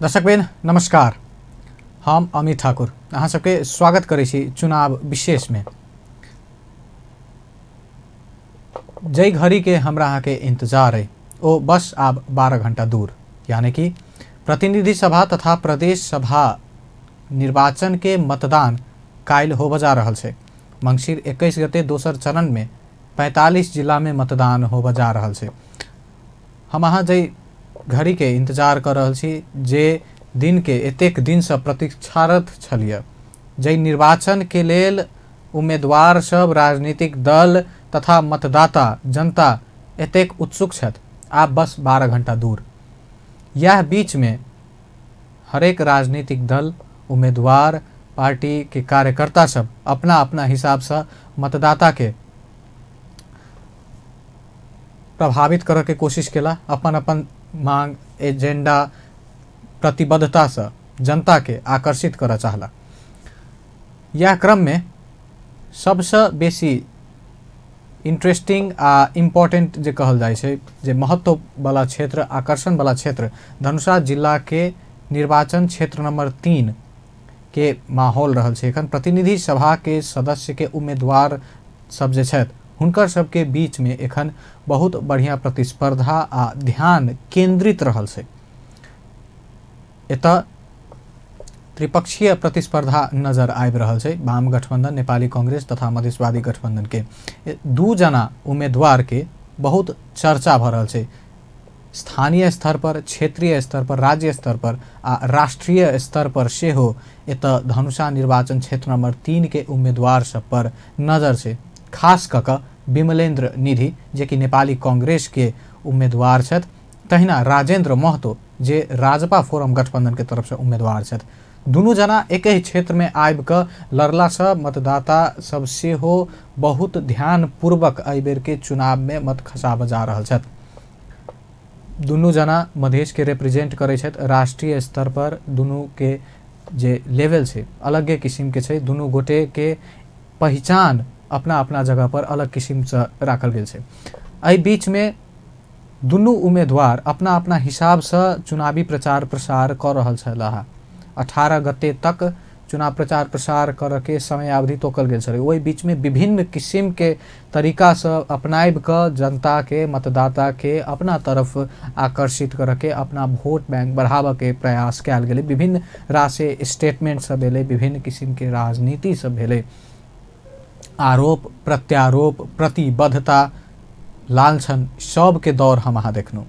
दर्शकबेन नमस्कार, हम अमित ठाकुर अहाँ सबके स्वागत करै छी चुनाव विशेष में। जै घड़ी के हमरा अहाँ के इंतजार है ओ बस आब 12 घंटा दूर, यानी कि प्रतिनिधि सभा तथा प्रदेश सभा निर्वाचन के मतदान काल्हि होबय जा रहल छै। मंगसिर 21 गते दोसर चरण में 45 जिला में मतदान होबय जा रहल छै। हम अहाँ जै घड़ी के इंतजार कर रहल छी, जे दिन के एतेक दिन से प्रतीक्षारत छलियै, जै निर्वाचन के लेल उम्मीदवार सब, राजनीतिक दल तथा मतदाता जनता एतेक उत्सुक छथि, आब बस 12 घंटा दूर। यह बीच में हरेक राजनीतिक दल, उम्मीदवार, पार्टी के कार्यकर्ता सब अपना अपना हिसाब से मतदाता के प्रभावित करऽ के कोशिश केला, अपन अपन मांग, एजेंडा, प्रतिबद्धता से जनता के आकर्षित करऽ चाहला। यह क्रम में सबसे बेसी इंटरेस्टिंग आ इम्पोर्टेंट जे कहल जाइ छै, जे महत्व वाला क्षेत्र, आकर्षण वाला क्षेत्र धनुषा जिला के निर्वाचन क्षेत्र नंबर 3 के माहौल रहल छै। एखन प्रतिनिधि सभा के सदस्य के उम्मीदवार सब जे छथि हुनकर सबके बीच में एखन बहुत बढ़िया प्रतिस्पर्धा आ ध्यान केंद्रित रहल छै। एतऽ त्रिपक्षीय प्रतिस्पर्धा नजर आबि रहल छै। वाम गठबंधन, नेपाली कांग्रेस तथा मधेशवादी गठबंधन के दू जना उम्मीदवार के बहुत चर्चा भऽ रहल छै। स्थानीय स्तर पर, क्षेत्रीय स्तर पर, राज्य स्तर पर आ राष्ट्रीय स्तर पर सेहो एतऽ धनुषा निर्वाचन क्षेत्र नंबर 3 के उम्मीदवार सब पर नजर छै। खास कऽ कऽ विमलेन्द्र निधि जे कि नेपाली कांग्रेस के उम्मीदवार छथि, तहिना राजेंद्र महतो जे राजपा फोरम गठबंधन के तरफ से उम्मीदवार छथि। दुनू जना एक ही क्षेत्र में आबि कऽ लड़लासँ मतदाता सब सेहो बहुत ध्यानपूर्वक एहि बेर के चुनाव में मत खसाबऽ जा रहल छथि। दुनू जना मधेश के रिप्रेजेंट करै छथि। राष्ट्रीय स्तर पर दुनू के जे लेवल छै अलगे किस्म के छै। दुनू गोटे के पहिचान अपना अपना जगह पर अलग किस्म से राखल गेल छै। एहि बीच में दुनू उम्मीदवार अपना अपना हिसाब से चुनावी प्रचार प्रसार कऽ रहल छलाह। 18 गते तक चुनाव प्रचार प्रसार करऽ के समयावधि तोकल गेल छलै। ओहि बीच में विभिन्न किस्म के तरीका से अपनाबि कऽ जनता के, मतदाता के अपना तरफ आकर्षित करऽ के, अपना वोट बैंक बढ़ाबऽ के प्रयास कयल गेलै। विभिन्न राशि स्टेटमेंट सब भेलै, विभिन्न किस्म के राजनीति सब भेलै, आरोप प्रत्यारोप, प्रतिबद्धता, लांछन सब के दौर हम अहाँ देखलहुँ।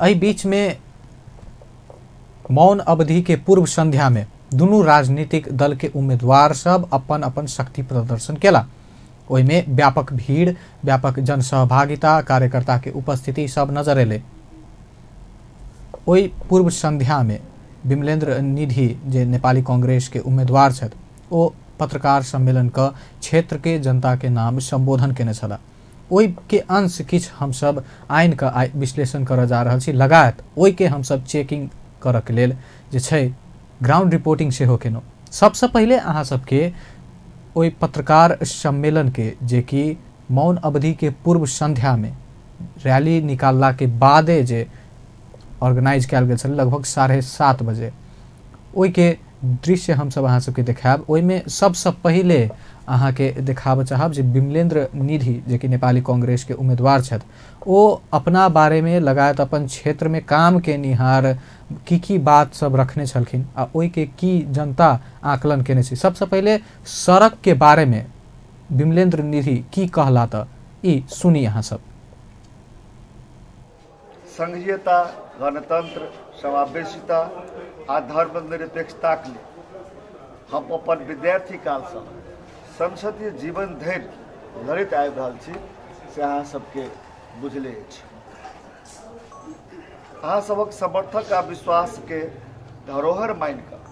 एहि बीच में मौन अवधि के पूर्व संध्या में दुनू राजनीतिक दल के उम्मीदवार सब अपन अपन शक्ति प्रदर्शन केला। ओहिमे व्यापक भीड़, व्यापक जनसहभागिता, कार्यकर्ता के उपस्थिति सब नजर एलै। ओहि पूर्व संध्या में विमलेन्द्र निधि जे नेपाली कांग्रेस के उम्मीदवार छथि ओ पत्रकार सम्मेलन क क्षेत्र के जनता के नाम संबोधन केने छलाह। ओहि के अंश किछु हमसब आनि कऽ विश्लेषण करऽ जा रहल छी। लगायत ओहि के हमसब चेकिंग करऽ के लेल जे छै ग्राउंड रिपोर्टिंग सेहो केलहुँ। सबसँ पहिले अहाँ सबके ओहि पत्रकार सम्मेलन के जे कि मौन अवधि के पूर्व संध्या में रैली निकालला के बादे जे ऑर्गेनाइज कयल गेल छलै लगभग 7:30 बजे, ओहि के दृश्य हमसब अहाँ सबके देखायब। ओहिमे सबसँ पहिले अहाँके देखाबऽ चाहब जे विमलेन्द्र निधि जे कि नेपाली कांग्रेस के उम्मीदवार छथि ओ अपना बारे में लगायत अपन क्षेत्र में काम केनिहार की बात सब रखने छलखिन आ ओहिके की जनता आकलन केने छै। सबसँ पहिले सड़क के बारे में विमलेन्द्र निधि की कहला तऽ ई सुनी अहाँ सब। संघीयता, गणतंत्र, समावेशिता आ धर्मनिरपेक्षताक लेल हम अपन विद्यार्थी कालसँ संसदीय जीवन धरि लड़ैत आबि रहल छी, से अहाँ सबके बुझले अछि। अहाँ सबक समर्थक आ विश्वासके धरोहर मानि कऽ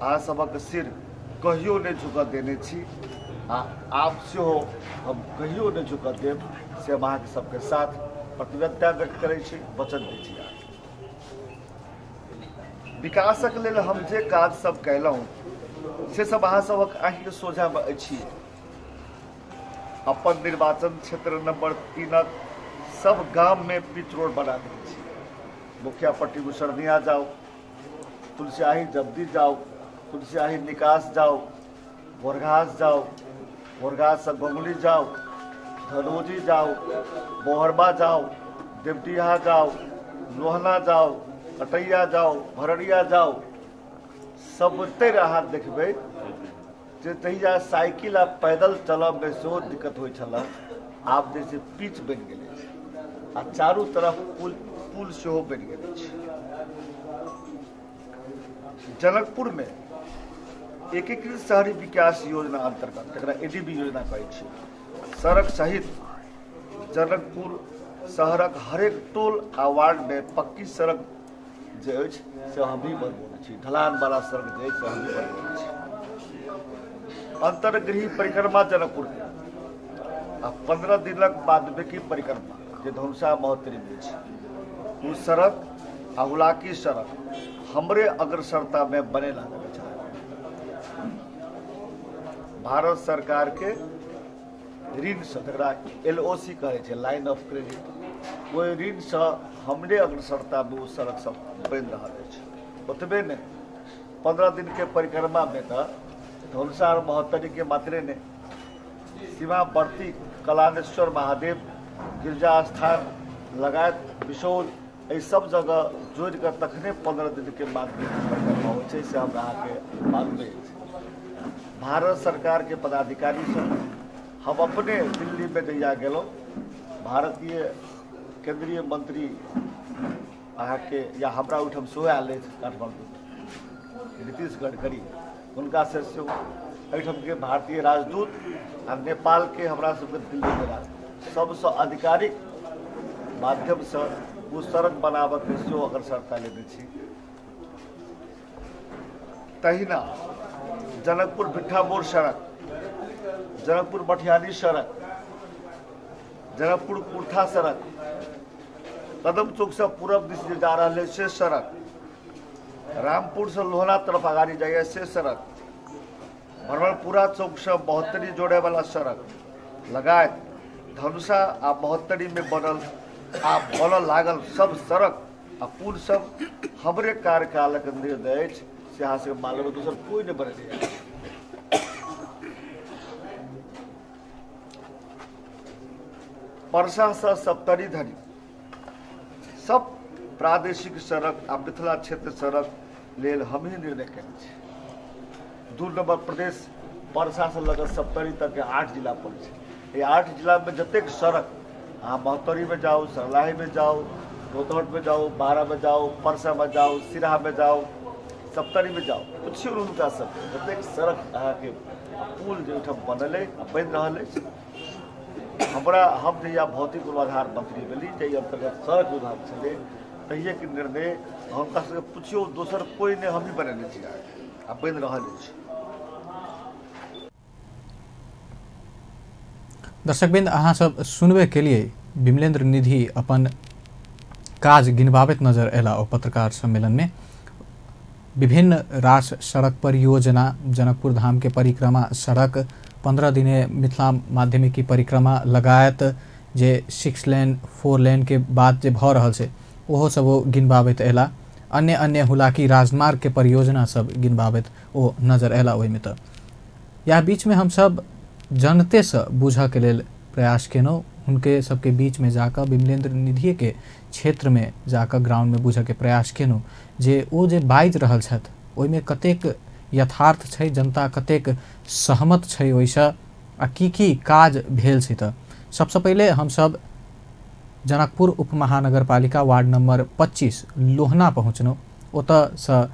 अहाँ सबक सिर कहियो नहि झुकऽ देने छी आ आब सेहो हम कहियो नहि झुकऽ देब, से हम अहाँके सबके साथ प्रतिबद्धता व्यक्त करै छी, वचन दै छी। विकासक लेल हम जे काज सब कयलहुँ से सब अहाँ सबक आँखिके सोझामे अछि। अपन निर्वाचन क्षेत्र नंबर 3 सब गाम में पिच रोड बना देने छी। मुखियापट्टी मुसरनिया जाउ, तुलसियाही जब्दी जाउ, तुलसियाही निकास जाउ, बोरघास जाउ, बोरघास से गंगुली जाउ, धनोजी जाउ, बोहरबा जाउ, देवडीहा जाउ, लोहना जाउ, कटैया जाउ, भरड़िया जाउ, सबतरि अहाँ देखबै जे तहिया साइकिल आ पैदल चलऽमे सेहो दिक्कत होइ छल, आब जे छै पिच बनि गेल अछि आ चारू तरफ पुल सेहो बनि गेल अछि। जनकपुरमे एकीकृत शहरी विकास योजना अंतर्गत, जकरा एडीबी योजना कहै छै, सड़क सहित जनकपुर शहरक हरेक टोल आ वार्डमे पक्की सड़क जे अछि से हमही बनबौने छी, ढलानवला सड़क जे अछि से हमही बनबौने छी। अंतर्गृह परिक्रमा जनकपुरके आ 15 दिनक वाल्मीकि परिक्रमा जे धनुषा महोत्तरीमे अछि, ओ सड़क आ हुलाकी सड़क हमरे अग्रसरतामे बने लागल अछि। भारत सरकार के ऋणसँ, जकरा LOC कहै छै, लाइन ऑफ क्रेडिट, ओहि ऋणसँ हमरे अग्रसरतामे ओ सड़क सब बनि रहल अछि। ओतबे नहि, 15 दिनके परिक्रमामे तऽ धनुषा आओर महोत्तरीके मात्रे नहि, सीमावर्ती कलानेश्वर महादेव, गिरजा स्थान लगायत बिशौल, एहि सब जगह जोड़ि कऽ तखने 15 दिनके बाद परिक्रमा होइ छै, से हमरा अहाँके मालूम अछि। भारत सरकार के पदाधिकारी सब हम अपने दिल्ली में जहिया गेलहुँ, भारतीय केंद्रीय मंत्री अहाँके या हमरा ओहिठाम सेहो आयल रहथि काठमांडू, नीतीश गडकरी, हुनका से सेहो एहिठामके भारतीय राजदूत आ नेपालके हमरा सबके दिल्लीमे राजदूत सबसँ आधिकारिक माध्यमसँ ओ सड़क बनाबऽके सेहो अग्रसरता लेने छी। तहिना जनकपुर भिट्ठा मोड़ सड़क, जनकपुर मठियानी सड़क, जनकपुर कुर्था सड़क, कदम चौक से पूरब दिस जे जा रहल है से सड़क, रामपुर से लोहना तरफ अगाड़ी जाइए से सड़क, भरमरपुरा चौक से महोत्तरी जोड़े वाला सड़क लगायत धनुषा आ महोत्तरी में बनल आ बनल लागल सब सड़क आ पुल सब हमरे कार्यकालक निर्णय अछि, से अहाँ सबके मालूम, दोसर कोई नहीं बनेने। परसा से सप्तरी धरि सब प्रादेशिक सड़क आ मिथिला क्षेत्र सड़क लेल हमही निर्णय केने छी। 2 नंबर प्रदेश परसा से लग सप्तरी तक के 8 जिला पड़ै छै। एहि 8 जिला में जतेक सड़क, अहाँ महोत्तरी में जाउ, सरलाही में जाउ, रौतहट में जाउ, बारा में जाउ, परसा में जाउ, सिराहा में जाउ, सप्तरी में जाउ, पुछियौ हुनका सबके जतेक सड़क अहाँके पुल जे ओहिठाम बनल अछि आ बनि रहल अछि। हम जहिया भौतिक पूर्वाधार मंत्री भेली, जाहि अन्तर्गत सड़क विभाग छलै, तहिएके निर्णय हुनका सबके पुछियौ, दोसर कोइ नहि, हमही बनेने छी आ बनि रहल अछि। दर्शकबिंद, अहाँ सब सुनबे के लिए विमलेंद्र निधि अपन काज गिनबाबैत नजर अयला ओ पत्रकार सम्मेलन में। विभिन्न रास सड़क परियोजना, जनकपुर धाम के परिक्रमा सड़क, 15 दिने मिथिला माध्यमिकी परिक्रमा लगायत जे 6 लेन 4 लेन के बाद जे भऽ रहल छै ओहो सब ओ गिनबाबैत अयला। अन्य अन्य हुलाकी राजमार्ग के परियोजना सब गिनबाबैत ओ नजर अयला। ओहिमे तऽ यह बीचमे हमसब जनतेसँ बुझऽके लेल प्रयास केलहुँ, हुनके सबके बीचमे जाकऽ विमलेंद्र निधिके क्षेत्रमे जाकऽ ग्राउंडमे बुझऽके प्रयास केलहुँ जे ओ जे बाजि रहल छथि ओहिमे कतेक यथार्थ छै, जनता कतेक सहमत छै ओहिसँ आ की की काज भेल छै। तऽ सबसँ पहिले हमसब जनकपुर उपमहानगरपालिका वार्ड नंबर 25 लोहना पहुँचलहुँ, ओतऽसँ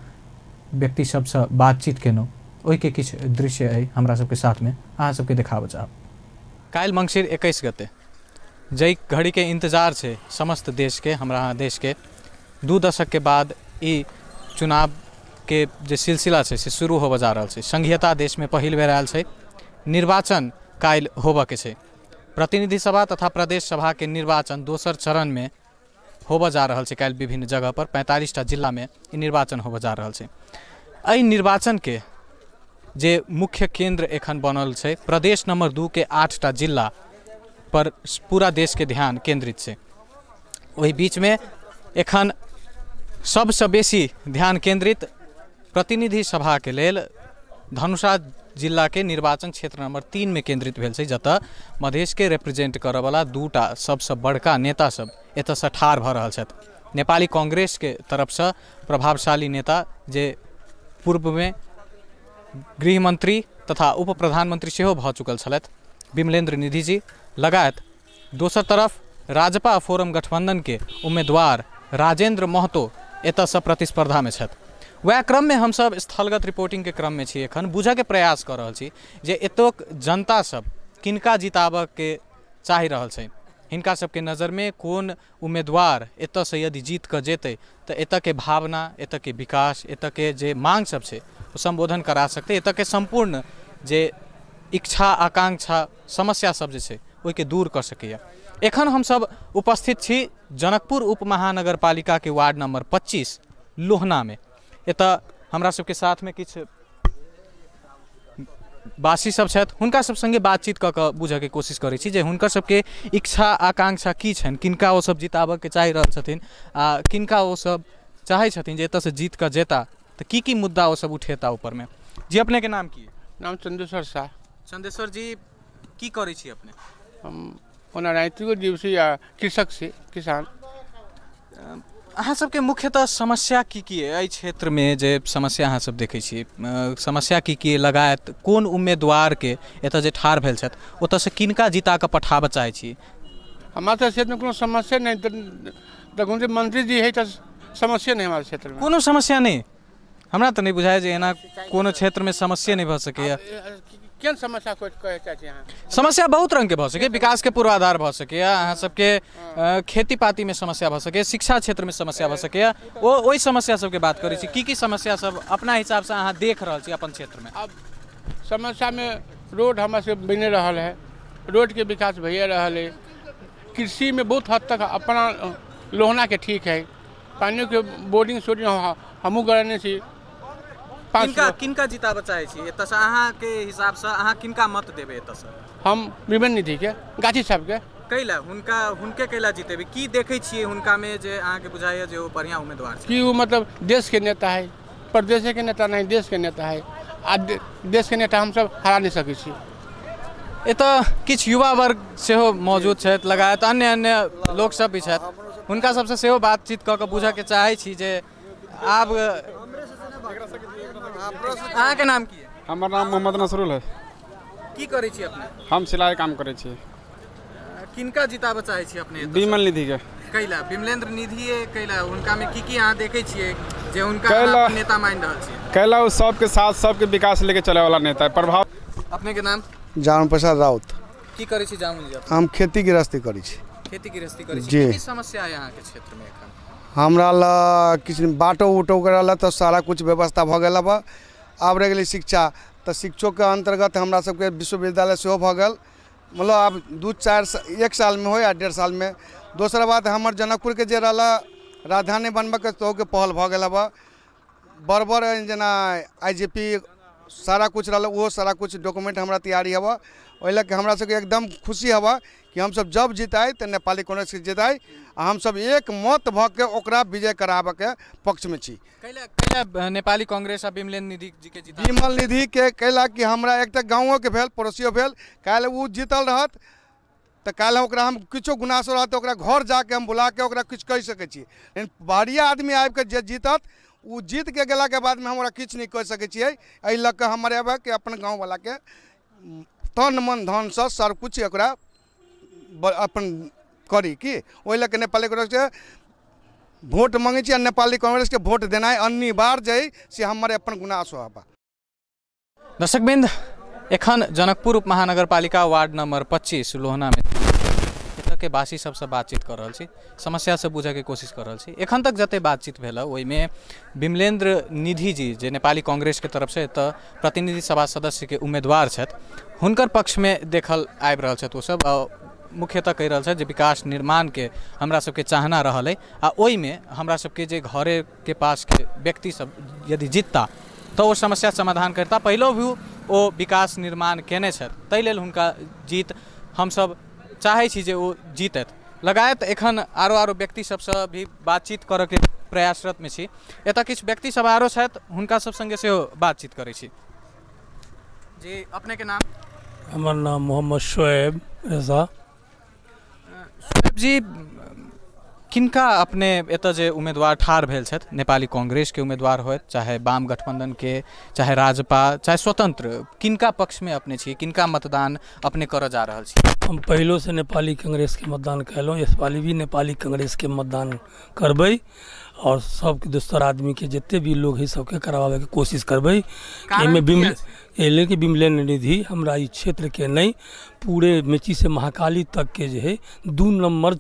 व्यक्ति सबसँ बातचीत केलहुँ। ओहिके किछु दृश्य अइ हमरा सबके साथमे अहाँ सबके देखाबऽ चाहब। काल्हि मंगसिर 21 गते जाहि घड़ीके इंतजार छै समस्त देशके, हमरा देशके, 2 दशकके बाद ई चुनावके जे सिलसिला छै से शुरू होबऽ जा रहल छै। संघीयता देशमे पहिल बेर आयल छै, निर्वाचन काल्हि होबऽके छै। प्रतिनिधि सभा तथा प्रदेश सभाके निर्वाचन दोसर चरणमे होबऽ जा रहल छै। काल्हि विभिन्न जगह पर 45टा जिलामे ई निर्वाचन होबऽ जा रहल छै। एहि निर्वाचनके जे मुख्य केंद्र एखन बनल छै प्रदेश नंबर 2 के 8टा जिला पर पूरा देशके ध्यान केंद्रित छै। ओहि बीचमे एखन सबसँ बेसी ध्यान केंद्रित प्रतिनिधि सभाके लेल धनुषा जिलाके निर्वाचन क्षेत्र नंबर 3 में केंद्रित भेल छै, जतऽ मधेशके रिप्रेजेंट करऽवला दूटा सबसँ बड़का नेता सब एतऽसँ ठाढ़ भऽ रहल छथि। नेपाली कांग्रेसके तरफसँ प्रभावशाली नेता जे पूर्वमे गृहमंत्री तथा उप प्रधानमंत्री सेहो भऽ चुकल छलथि विमलेन्द्र निधि जी लगायत दोसर तरफ राजपा फोरम गठबंधन के उम्मीदवार राजेंद्र महतो एतऽसँ प्रतिस्पर्धामे छथि। वएह क्रममे हमसब स्थलगत रिपोर्टिंगके क्रममे छी, एखन बुझऽके प्रयास कऽ रहल छी जे एतोक जनता सब किनका जिताबऽके चाहि रहल छै, हिनका सबके नजरमे कोन उम्मीदवार एतऽसँ यदि जीत कऽ जेतै तऽ एतऽके भावना, एतऽके विकास, एतऽके जे मांग सब छै ओ सम्बोधन करा सकतै, एतऽके सम्पूर्ण जे इच्छा आकांक्षा समस्या सब जे छै ओहिके दूर कऽ सकैए। एखन हमसब उपस्थित छी जनकपुर उप महानगरपालिकाके वार्ड नंबर 25 लोहनामे। एतऽ हमरा सबके साथमे किछु वासी सब छथि, हुनका सब संगे बातचीत कऽ कऽ बुझऽके कोशिश करै छी जे हुनकर सबके इच्छा आकांक्षा की छनि, किनका ओ सब जिताबऽके चाहि रहल छथिन आ किनका ओ सब चाहै छथिन जे एतऽसँ जीत कऽ जेता तऽ की की मुद्दा ओ सब उठेता ऊपरमे। जी अपनेके नाम की? नाम चंदेश्वर शाह। चंदेश्वर जी, की करै छी अपने? हम ओना रातिको जीव छी आ कृषक छी, किसान। अहाँ सबके मुख्यतः समस्या की की एहि क्षेत्रमे जे समस्या अहाँ सब देखै छी, समस्या की की लगायत कोन उम्मीदवारके एतऽ जे ठाढ़ भेल छथि ओतऽसँ किनका जिता कऽ पठाबऽ चाहै छी? हमारे तऽ क्षेत्रमे कोनो समस्या नहि, तऽ मंत्री जी है तऽ समस्या नहि हमारे क्षेत्रमे, कोनो समस्या नहि। हमरा तऽ नहि बुझाय जे एना कोनो क्षेत्रमे समस्या नहि भऽ सकैए। केहन समस्या कहै चाहै छी अहाँ? समस्या बहुत रङ्गके भऽ सकैए, विकासके पूर्वाधार भऽ सकैए, अहाँ सबके खेती पातीमे समस्या भऽ सकैए, शिक्षा क्षेत्रमे समस्या भऽ सकैए। ओहि समस्या सबके बात करै छी, की की समस्या सब अपना हिसाबसँ अहाँ देख रहल छी अपन क्षेत्रमे? अब समस्यामे रोड हमरा सबके बनि रहल है, रोडके विकास भइए रहल है, कृषिमे बहुत हद तक अपना लोहनाके ठीक है, पानिके बोरिंग सोरिंग हमहूँ गड़ने छी। किनका किनका जिताबऽ चाहै छी एतऽसँ? अहाँके हिसाबसँ अहाँ किनका मत देबै एतऽसँ? हम विमल निधिके, गाछी साहबके। कैला हुनका, हुनके कैला जितेबै? की देखै छियै हुनकामे जे अहाँके बुझाइए जे ओ बढ़िआँ उम्मीदवार छै? कि ओ मतलब देशके नेता है, प्रदेशके नेता नहीं, देशके नेता है, आ देशके नेता हमसब हरा नहि सकै छी। एतऽ किछु युवा वर्ग सेहो मौजूद छथि लगायत अन्य अन्य लोकसब भी छथि, हुनका सबसँ सेहो बातचीत कऽ कऽ बुझऽके चाहै छी जे आब अहाँके नाम की है? हमर नाम मोहम्मद नसरुल है। की करै छी अपने? हम सिलाई काम करै छी। किनका जिताबऽ चाहै छी अपने? विमल निधि के। कैला विमलेंद्र निधि कैला? हुनकामे की की अहाँ देखै छियै जे हुनका नेता मानि रहल छी? कैला ओ सबके साथ सबके विकास लेके चले वाला नेता है, प्रभाव। अपने के नाम? जामुन प्रसाद राउत। की करै छी जामुन जी? हम खेती गृहस्थी करै छी। खेती गृहस्थी करै छी। की समस्या है अहाँके क्षेत्रमे एखन? हमरा ला किछु बाटो उटो रहल तऽ सारा कुछ व्यवस्था भऽ गेल। आब रहि गेलै शिक्षा, तऽ शिक्षोके अन्तर्गत हमरा सबके विश्वविद्यालय सेहो भऽ गेल, मतलब आब 2-4 1 सालमे होइ आ 1.5 सालमे। दोसर बात हमर जनकपुरके जे रहल राजधानी बनबऽके तोहके पहल भऽ गेल। अब बड़ बड़ जेना IGP सारा कुछ रहल, ओहो सारा कुछ डॉक्यूमेंट हमरा तैयारी हवा, ओहि लऽ कऽ हमरा सबके एकदम खुशी हवा कि हमसब जब जिताइ तऽ नेपाली कांग्रेसके जिताइ आ हमसब एक मत भऽ के ओकरा विजय कराबऽके पक्षमे छी। कैला नेपाली कांग्रेस आ विमलेन्द्र निधि जी के जिता? विमल निधि के कैला कि हमरा एक तऽ गाँवोके भेल, पड़ोसियो भेल, काल्हि ओ जीतल रहत तऽ काल्हि ओकरा हम किछो गुनासो रहत तऽ ओकरा घर जाके हम बुलाके ओकरा किछु कहि सकै छी, लेकिन बाहरिया आदमी आबिके जे जीतत ओ जीत के गेलाके बादमे हम ओकरा किछु नहि कहि सकै छियै। एहि लऽ कऽ हमर एबै कि अपन गाँववलाके तन मन धनसँ सब किछु ओकरा अपन करी कि ओहि लऽ कऽ नेपाली कांग्रेसके वोट मङ्गै छी आ नेपाली कांग्रेसके वोट देनाइ अनिवार्य है, से हमर अपन गुनासो हबा। दर्शकवृन्द, एखन जनकपुर उप महानगरपालिका वार्ड नंबर 25 लोहनामे एतऽके वासी सबसँ बातचीत कऽ रहल छी, समस्या से बुझऽके कोशिश कऽ रहल छी। एखन तक जते बातचीत भेल ओहिमे विमलेन्द्र निधि जी जे नेपाली कांग्रेसके तरफसँ एतऽ प्रतिनिधि सभा सदस्यके उम्मीदवार छथि, हुनकर पक्षमे देखल आबि रहल छथि। ओसब मुख्यतः कहि रहल छथि जे विकास निर्माणके हमरा सबके चाहना रहल अइ आ ओहिमे हमरा सबके जे घरेके पासके व्यक्ति सब यदि जितता तऽ ओ समस्या समाधान करता। पहिलो भी ओ विकास निर्माण केने छथि, ताहि लेल हुनका जीत हमसब चाहै छी जे ओ जीतथि। लगायत एखन आरो आरो व्यक्ति सबसँ भी बातचीत करऽके प्रयासरत में छी। एतऽ किछु व्यक्ति सब आरो छथि, हुनका सब संगे सेहो बातचीत करै छी। जी अपने के नाम? हमर नाम मोहम्मद शोएब रजा। शोएब जी, किनका अपने एतऽ जे उम्मीदवार ठाढ़ भेल छथि, नेपाली कांग्रेस के उम्मीदवार होत, चाहे वाम गठबंधन के, चाहे राजपा, चाहे स्वतंत्र, किनका पक्ष में अपने छी, किनका मतदान अपने करऽ जा रहल छी? हम पहिलो से नेपाली कांग्रेस के मतदान कयलहुँ, इस बारी भी नेपाली कांग्रेस के मतदान करबै और सबके दोसर आदमी के जितने भी लोग है सबके करवावे के कोशिश करबै। एहिमे एहि विमलेन्द्र निधि हमरा ई क्षेत्र के नहीं, पूरे मेची से महाकाली तक के जे है 2 नम्बर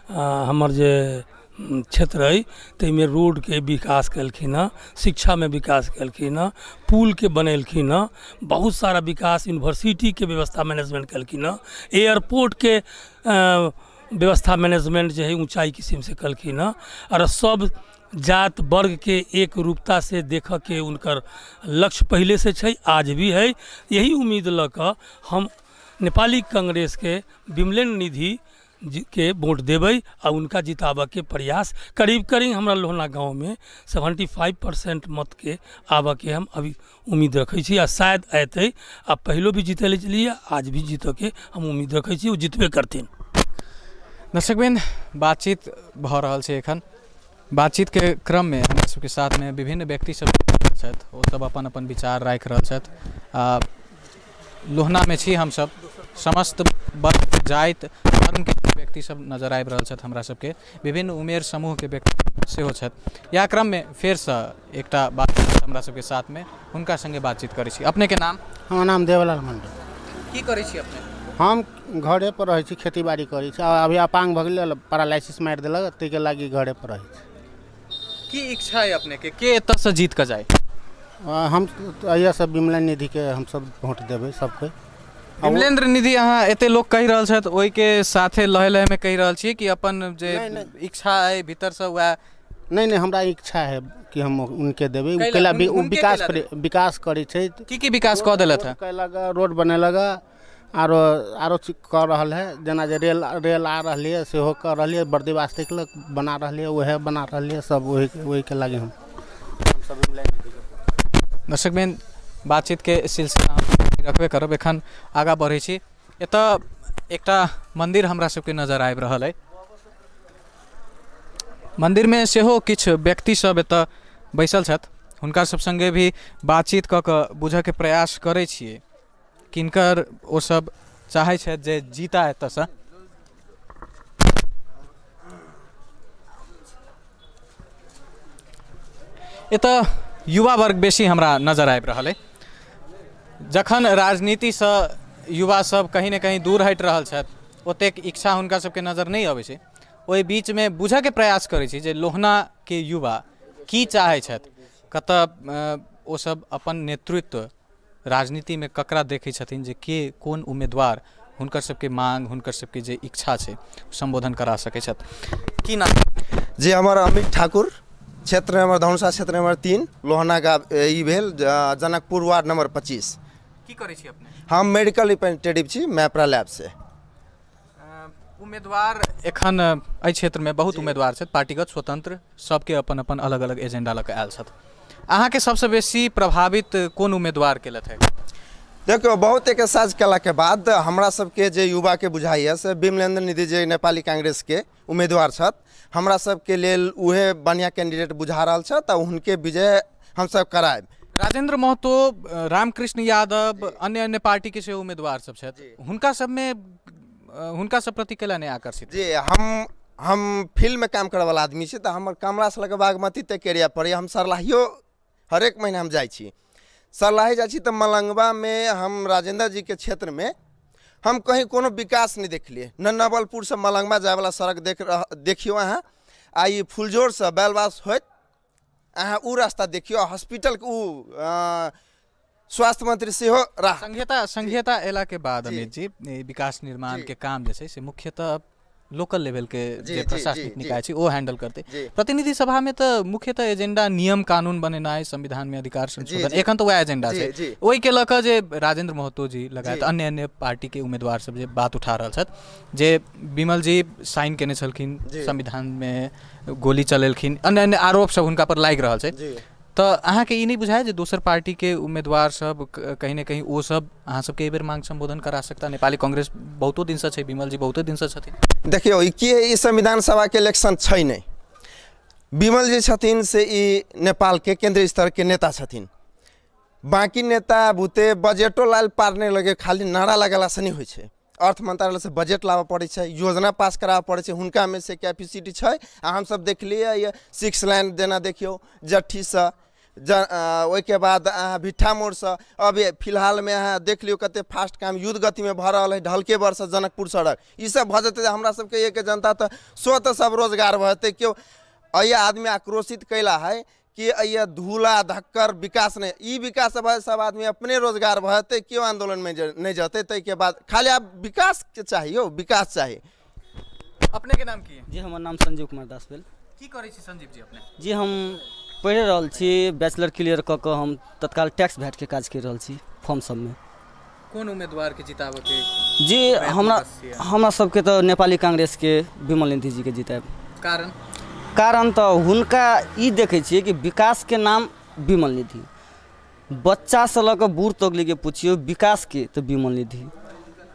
हमर जे क्षेत्र अइ ताहिमे रोडके विकास केलखिन हँ, शिक्षामे विकास केलखिन हँ, पुलके बनेलखिन हँ, बहुत सारा विकास, यूनिवर्सिटीके व्यवस्था मैनेजमेंट केलखिन हँ, एयरपोर्टके व्यवस्था मैनेजमेंट जे है ऊँचाई किस्म से केलखिन हँ और सब जात वर्ग के एक रूपता से देख के उनकर लक्ष्य पहले से छै, आज भी है। यही उम्मीद लऽ कऽ हम नेपाली कांग्रेस के विमलेन्द्र निधि के वोट देबै आ उनका जिताबऽ के प्रयास करीब करीब हमरा लोहना गाँवमे 75% मत के आबऽ के हम अभी उम्मीद रखै छी आ शायद अयतै। आ पहिलो भी जीतले छलियै, आज भी जीतऽ के हम उम्मीद रखै छी, ओ जितबे करथिन। दर्शकवृंद, बातचीत भऽ रहल छै एखन। बातचीत के क्रम में हमरा सबके साथ में विभिन्न व्यक्ति सब छथि, ओ सब अपन अपन विचार राखि रहल छथि। लोहना में छी हमसब, समस्त वर्ग जाति धर्म के व्यक्ति सब नजर आबि रहल छथि हमरा सबके, विभिन्न उमेर समूह के व्यक्ति सेहो छथि। इएह क्रम में फेरसँ एकटा बात हमरा सबके साथ में, हुनका संगे बातचीत करै छी। अपने के नाम? हमर नाम देवलाल मंडल। की करै छी अपने? हम घरे पर रहै छी, खेती बाड़ी करै छी। अभी अपांग भऽ गेलै, पैरालिसिस मारि देलक, ताहिके लागि घरे पर रहै छी। की इच्छा है अपने के एतऽसँ जीत कऽ जाय? हम एहिसँ विमलेन्द्र निधिके हमसब वोट देबै सबके। विमलेन्द्र निधि अहाँ एते लोक कहि रहल छथि, ओहिके साथे लहे लहेमे कहि रहल छी कि अपन जे इच्छा अइ भीतरसँ वएह? नहीं नहीं, हमरा इच्छा है कि हम उनके देबै। विकास विकास करै छै। की की विकास कऽ देलथि? कयलक, रोड बनेलक, आरो आरो चीज कऽ रहल है, जेना जे रेल रेल आ रहल है सेहो कऽ रहल है, बर्दिवास तक बना रहल है, वएह बना रहल है सब, वही के लागि हम सब। दर्शकवृंद, बातचीत के सिलसिला हम रखबे करब, एखन आगाँ बढ़ै छी। एतऽ एकटा मंदिर हमरा सबके नजर आबि रहल अइ। मंदिरमे सेहो किछु व्यक्ति सब एतऽ बैसल छथि, हुनका सब संगे भी बातचीत कऽ कऽ बुझऽके प्रयास करै छियै किनकर ओ सब चाहै छथि जे जीता एतऽसँ। एतऽ युवा वर्ग बेसी हमरा नजर आबि रहल अइ। जखन राजनीतिसँ युवा सब कहीं ने कहीं दूर हटि रहल छथि, ओतेक इच्छा हुनका सबके नजर नहि अबै छै। ओहि बीचमे बुझऽके प्रयास करै छी जे लोहनाके युवा की चाहै छथि, कतऽ ओ सब अपन नेतृत्व राजनीतिमे ककरा देखै छथिन, जे के कोन उम्मीदवार हुनकर सबके मांग, हुनकर सबके जे इच्छा छै सम्बोधन करा सकै छथि। की नाम? जी हमर अमित ठाकुर, क्षेत्र नंबर धनुषा, क्षेत्र नंबर 3, लोहना गाँव ई भेल, जनकपुर वार्ड नंबर 25। की करै छी अपने? हम मेडिकल रिप्रेजेंटेटिव छी मैप्रा लैब से। उम्मीदवार एखन एहि क्षेत्रमे बहुत उम्मीदवार छथि, पार्टीगत स्वतंत्र, सबके अपन अपन अलग अलग एजेंडा लऽ कऽ आयल छथि। अहाँके सबसँ बेसी प्रभावित कोन उम्मीदवार केलथि है? देखियौ, बहुत एक्सरसाइज केलाके बाद हमरा सबके जे युवाके बुझाइए से विमलेन्द्र निधि जे नेपाली कांग्रेसके उम्मीदवार छथि, हमरा सबके लेल उहे बढ़िआँ कैंडिडेट बुझा रहल छथि आ हुनके विजय हमसब करायब। राजेंद्र महतो, रामकृष्ण यादव, अन्य अन्य पार्टी के सेहो उम्मीदवार सब छथि, हुनका सबमे हुनका सब प्रति केला नहि आकर्षित? जी हम फील्डमे काम करैवला आदमी छी, तऽ हमर कमलासँ लऽ कऽ बागमती तक एरिया पड़ैए। हम सर्लाहियो हरेक महीना हम जाइ छी, सर्लाही जाइ छी तऽ मलंगवामे हम राजेंद्र जीके क्षेत्रमे हम कहीं कोनो विकास नहि देखलियै। न नवलपुरसँ मलंगवा जायवला सड़क देखियौ अहाँ, आ ई फुलजोरसँ बैलवास होइत अहाँ उ रास्ता देखियौ, हॉस्पिटलके उ स्वास्थ्य मंत्री सेहो संघीयता एला के बाद अमित जी विकास निर्माण के काम जे छै से मुख्यतः लोकल लेवल के जे प्रशासनिक निकाय छै ओ हैंडल करते। प्रतिनिधि सभा में तऽ मुख्यतः एजेंडा नियम कानून बनेनाइ, संविधान में अधिकार संशोधन, एखन तऽ वएह एजेंडा छै। ओहि के लऽ कऽ जे राजेंद्र महतो जी लगायत अन्य अन्य पार्टी के उम्मीदवार सब जे बात उठा रहल छथि जे विमल जी साइन केने छलखिन, संविधान में गोली चलेलखिन, अन्य अन्य आरोप सब हुनका पर लागि रहल छै। तऽ अहाँके ई नहि बुझाय जे दोसर पार्टीके उम्मीदवार सब कहीं ने कहीं ओ सब अहाँ सबके एहि बेर मांग संबोधन करा सकता? नेपाली कांग्रेस बहुतो दिनसँ छै, विमल जी बहुतो दिनसँ छथिन। देखियौ ई की ई संविधान सभाके इलेक्शन छै नहि। विमल जी छथिन से ई नेपालके केंद्रीय स्तरके नेता छथिन, बाकी नेता बुते बजटो लाल पार नहि लगे, खाली नारा लगेलासँ नहि होइ छै। अर्थ मंत्रालयसँ बजट लाबऽ पड़ै छै, योजना पास कराबऽ पड़ै छै, हुनकामे से कैपेसिटी छै। आ हमसब देखलियै 6 लाइन जेना देखियौ जट्ठीसँ ओहिके बाद अहाँ भिट्ठा मोड़सँ, अभी फिलहालमे अहाँ देख लियौ कते फास्ट काम युद्ध गतिमे भऽ रहल है, ढलके बरसँ जनकपुर सड़क, ईसब भऽ जेतै तऽ हमरा सबके एक जनता तऽ स्वतः सब रोजगार भऽ जेतै। केओ एहि आदमी आक्रोशित कैला है कि अइया धूला धक्कर विकास नहि, ई विकास भऽ सब आदमी अपने रोजगार भऽ जेतै, केओ आन्दोलनमे नहि जेतै। ताहिके बाद खाली आब विकासके चाही यौ, विकास चाही। अपने के नाम की है? जी हमर नाम संजीव कुमार दास भेल। की करै छी संजीव जी अपने? जी हम पढ़ि रहल छी, बैचलर क्लियर कऽ कऽ हम तत्काल टैक्स भैटके काज करि रहल छी फॉर्म सबमे। कोन उम्मीदवारके जिताबऽके? जी हमरा सबके तऽ नेपाली कांग्रेसके विमल निधि जीके जितायब। कारण? कारण तऽ हुनका ई देखै छियै कि विकासके नाम विमल निधि, बच्चासँ लऽ कऽ बूढ़ तक के पुछियौ विकासके तऽ विमल निधि,